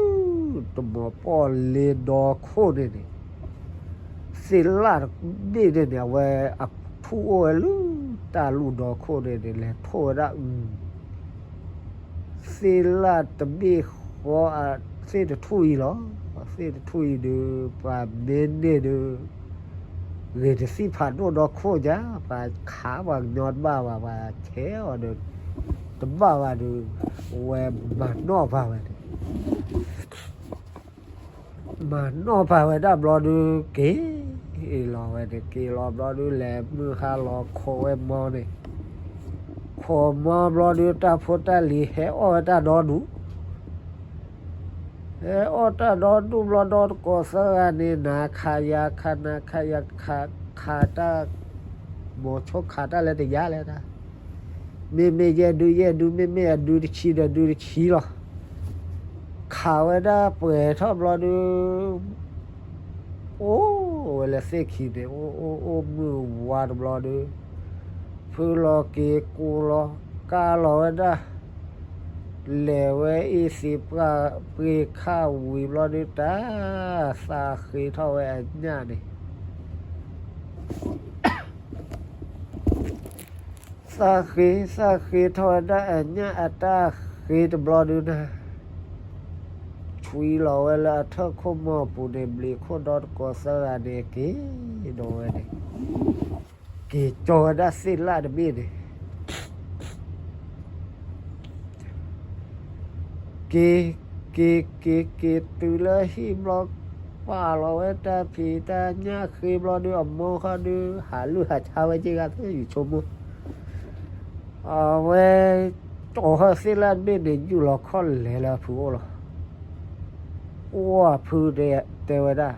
မီၤပီၣ်လ့ဒီခိၣ်န့ၣ်န့ၣ် သ့ၣ်လၣ်တဘ့ၣ်န့ၣ်န့ၣ် အဝဲအထူၣ်အိၣ်ဝဲလၢ တၢ်လူၢ်ဒီခိၣ်န့ၣ်န့ၣ် လဲၤထီၣ်ဝဲဒၣ် သ့ၣ်လၣ်တဘ့ၣ်ဃီ သ့ၣ်တထူၣ်အံၤလီၤ. သ့ၣ်တထူၣ်အံၤဒီး ပှၤမ့ၢ်န့ၢ်ဒီး ဂ့ၤတသံၣ်ဖးဒိၣ်ဒီခိၣ်ညါ ပှၤခးပှၤကညီတဘၣ်ဘၣ် ပှၤဆဲးအီၤဒီး တဘၣ်ဘၣ်ဒီး ဝဲမၤနီၣ်ပာ်ဝဲန့ၣ် မၤနီၣ်ပာ်ဝဲဒၣ်ဘျီဒုး က့ၤလီၤဝဲန့ၣ် က့ၤလီၤဘျီဒုး လဲၤမုၢ်ဟါလီၤခိးဝဲမီန့ၣ် ခိးမီဘျီဒုး တၢ်ဖိတၢ်လံၤဟဲအီၣ်ဝဲတၢ်ဒီဒူၣ် ဟဲအီၣ်တၢ်ဒီဒူၣ်ဘျီ ဒီတကိးသၢဂၤန့ၣ် နၤခးယၤခး နၤခးယၤခး ခးတၢ် မိၤဆိခးတၢ်လၢတယါလဲၣ်တၢ် မ့မ့ၢ်ယဲၢ်ဒုယဲၢ်ဒု, မ့မ့ၢ်အဒုတဆံဒီးဒုတဆံလီၤ. ခးဝဲဒၣ်ပှဲၤထီၣ်ဘျီဒုး, အိၣ်ဝဲလၢသ့ၣ်ခံန့ၣ် အိၣ်အိၣ်အိၣ်မုၢ်ဝါတဘျီဒုး, ဖုလီၤက့ၤကူလီၤကါလီၤဝဲဒၣ်, လဲၤဝဲအ့ၣ်သ့ၣ်ပှၢ်ပှ့ၤခၣ်ဝံၤဘျီဒုး တၢ်သးဃ့ထီၣ်ဝဲအညၣ်န့ၣ် သးဃ့သးဃ့ထီၣ်ဝဲဒၣ်အညၣ်အတၢ်ဃ့တဘျီဒုးနၤ, ဆွံလီၤဝဲလၢအထၢၣ်ခိၣ်မီၢ်ပူၤန့ၣ် ဘျံးခိၣ်ဒီတကိးသၢဂၤန့ၣ် က့ၤဒီးဝဲန့ၣ်, က့ၤကၠီဝဲဒၣ်သ့ၣ်လၣ်တဘ့ၣ်န့ၣ် က့ၤ, က့ၤက့ၤက့ၤတုၤလၢဟံၣ်ဘျီ, ပာ်လီၤဝဲတၢ်ဖံးတၢ်ညၣ်ဃ့ဘျီဒုး အမိၢ်ဃီဒုး ဟးလုၢ်ဟးဆါဝဲက့ၤဂၤသ့ၣ် ယဆိကမိၣ်, အဝဲ, ကၠီဟၢသ့ၣ်လၣ်တဘ့ၣ်န့ၣ် ယူၢ်လီၤခီၣ်လဲၤလၢအဖုအိၣ်လီၤ. အိၣ်အဖုတဲဝဲဒၣ်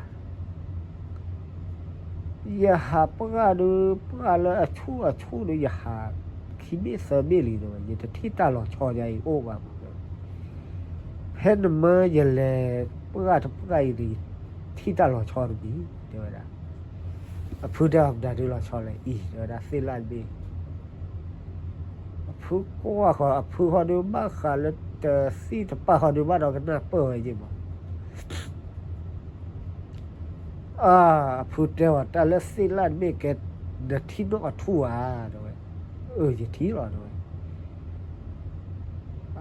ယဟးပှၢ်ဒုး ပှၢ်လၢအဆူၣ်အဆူၣ်ဒုး ယဟးခံဘ့ၣ်သၢဘ့ၣ်လံတဲဝဲ, ယတထံၣ်တၢ်လီၤဆီယၤအံၤအိၣ်ဘၣ်မး, ဖဲနမၢယလဲၤပှၢ်တပှၢ်အံၤန့ၣ် ယထံၣ်တၢ်လီၤဆီတမံၤ တဲဝဲဒၣ်. အဖုတဲအီၤ မတၤဒုးလီၤဆီလဲၣ်အံၤ တဲဝဲဒၣ် သ့ၣ်လၣ်တဘ့ၣ် အဖုကွၢ်ဃီၤ အဖုဃီဒုး ဘၣ်ဃးလၢတသံၣ်တပၢ်ဃီဒုး ဘၣ်ဒီးကနၢ်ပၢၢ်ဝဲယ့ၢ်မး. အါ, အဖုတဲအီၤ တၢ်လၢသ့ၣ်လၣ်တဘ့ၣ်ကဲ နထံၣ်နီၣ်အထူၣ်ဧါ တဲဝဲ. အၢ ယထံၣ်လီၤ တဲဝဲ.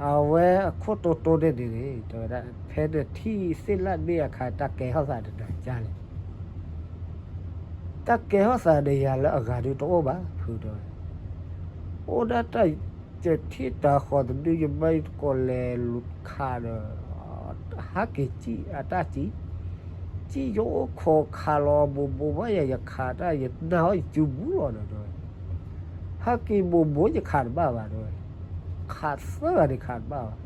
အဝဲအခိၣ်တိတိန့ၣ်န့ၣ် တဲဝဲဒၣ် ဖဲနထံၣ်သ့ၣ်လၣ်တဘ့ၣ်အခါ တၢ်ကဲထီၣ်သးဒီးနၤဒ်လဲၣ်. တၢ်ကဲထီၣ်သးဒီးယၤလၢအဂၤဒုးတအိၣ်ဘၣ် ဖုတဲဝဲ. အိၣ်ဒၣ်တၢ် ယထံၣ်တၢ်ဃီၤတဒု ယမၢယသကိးလဲၤခးဒီး ဟးက့ၤစံၣ်အတၢ်စံၣ်, စံၣ်ယအိၣ်ခိးခးလီၤဘိးဘိးဘၣ်ယၤ ယခးတၢ် ယနၢ်ဟီယစုဘူးလီၤဒီး တဲဝဲ. ဟးက့ၤဘိးဘိးယခးတဘၣ်ဘၣ် တဲဝဲ. ခးသၢဂၤန့ၣ်ခးတဘၣ်ဘၣ်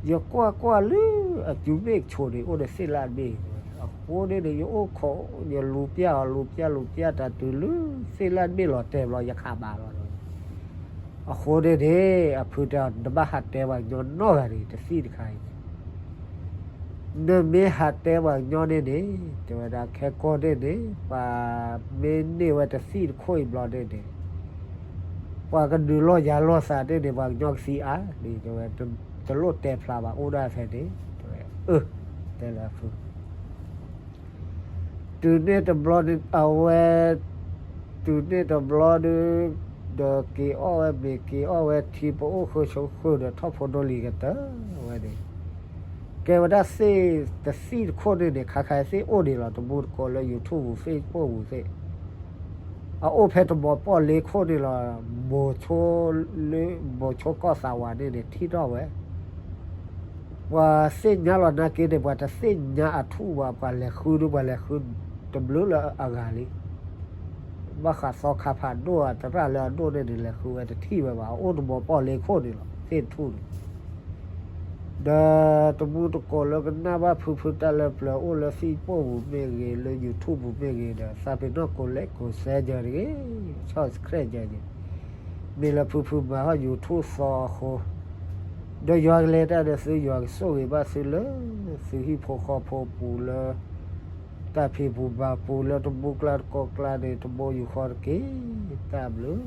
ယကွၢ်ကွၢ်လၢအစုမ့ၣ်ကဆိးန့ၣ် အိၣ်ဒီးသ့ၣ်လၣ်တဘ့ၣ် တဲဝဲ. အဃိန့ၣ်န့ၣ် ယအိၣ်ခိး ယလူၤပျၢ်အီၤ လူၤပျၢ်လူၤပျၢ်တၢ်တုၤလၢသ့ၣ်လၣ်တဘ့ၣ်လီၤတဲာ်ဘျီ ယခးဘၣ်လီၤ တဲဝဲ. အဃိန့ၣ်န့ၣ် အဖုတဲအီၤ နတဘၣ်ဟးတဲပှၤကညီနီတဂၤန့ၣ် တသံၣ်တခါအံၤန့ၣ် နမ့ၢ်ဟးတဲပှၤကညီန့ၣ်န့ၣ် တဲဝဲဒၣ် ခဲကီၢ်န့ၣ်န့ၣ် ပှၤမ့ၢ်န့ၢ်ဝဲတသံၣ်တခိၣ်အံၤဘျီန့ၣ်န့ၣ် ပှၤကနုာ်လီၤယၤလီၤသးန့ၣ်န့ၣ် ပှၤကညီကသံအါန့ၣ် တဲဝဲ. တလိၣ်တဲဖျါဘၣ် အိၣ်ဒၣ်ဖဲန့ၣ် တဲဝဲ. အၢ တဲလၢအဖု တုၤန့ၣ်တဘျီန့ၣ် အဝဲ တုၤန့ၣ်တဘျီဒုး ဒီးက့ၤအီၣ်ဝဲမ့ၤ က့ၤအီၣ်ဝဲထံ ပအိၣ်ဃုဆိးဃုာ်ဒီး ထီၣ်ဖိဒိၣ်လံၤကတၢၢ်ဝဲန့ၣ် ကဲဝဲဒၣ်သ့ၣ်တသံၣ်တခိၣ်န့ၣ်န့ၣ် ခါခါသ့ၣ်အိၣ်ဒံးလီၤ တမူတကိးလၢ YouTube ပူၤ Facebook ပူၤသ့ၣ် အအိၣ်ဖဲတမီၤပီၣ်လ့ခိၣ်န့ၣ်လီၤ. မိၤဆိလၢ မိၤဆိကီၢ်သးဝးန့ၣ်န့ၣ် ထံၣ်ထီၣ်ဝဲ ပှၤသ့ၣ်ညါလီၤနာ်က့န့ၣ် ပှၤတသ့ၣ်ညါအထူၣ်ဘၣ် ပှၤလဲၤဃုဒုး ပှၤလဲၤဃုတဘျုးလၢအဂၤလံ. ဘၣ်ဃးသီခါဖးဒိၣ်အသရၣ်လၢအဒိၣ်န့ၣ်န့ၣ် လဲၤဃုဝဲတထံၣ်ဝဲဘၣ် အအိၣ်တမီၤပီၣ်လ့ခိၣ်န့ၣ်လီၤ သ့ၣ်တထူၣ်န့ၣ် ဒီးတမူတကိးလၢကနၣ်ဘၣ်ဖုဖုတၢ်လၢပျၢၤ အိၣ်လၢ Facebook ပူၤမ့ၢ်ဂ့ၤ လၢ YouTube ပူၤမ့ၢ်ဂ့ၤဒီး သးပ့ၤနီၣ်ကိးလဲးကိးစဲယၤတဂ့ၤ subscribe ယၤန့ၣ် မ့ၢ်လၢဖုဖုမၤဟီၣ် YouTube သီအဃိ ဒီးယွၤကလဲၤတၢ်ဒီးသု ယွၤကဆိၣ်ဂ့ၤဘၣ်သုလၢ သုဟံၣ်ဖိဃီဖိပူၤလၢ တၢ်ဖံးပူၤမၤပူၤလၢတမူကျါတကိးကျါန့ၣ် တဘိယူၢ်ဃီတက့ၢ်. တၢ်ဘျုး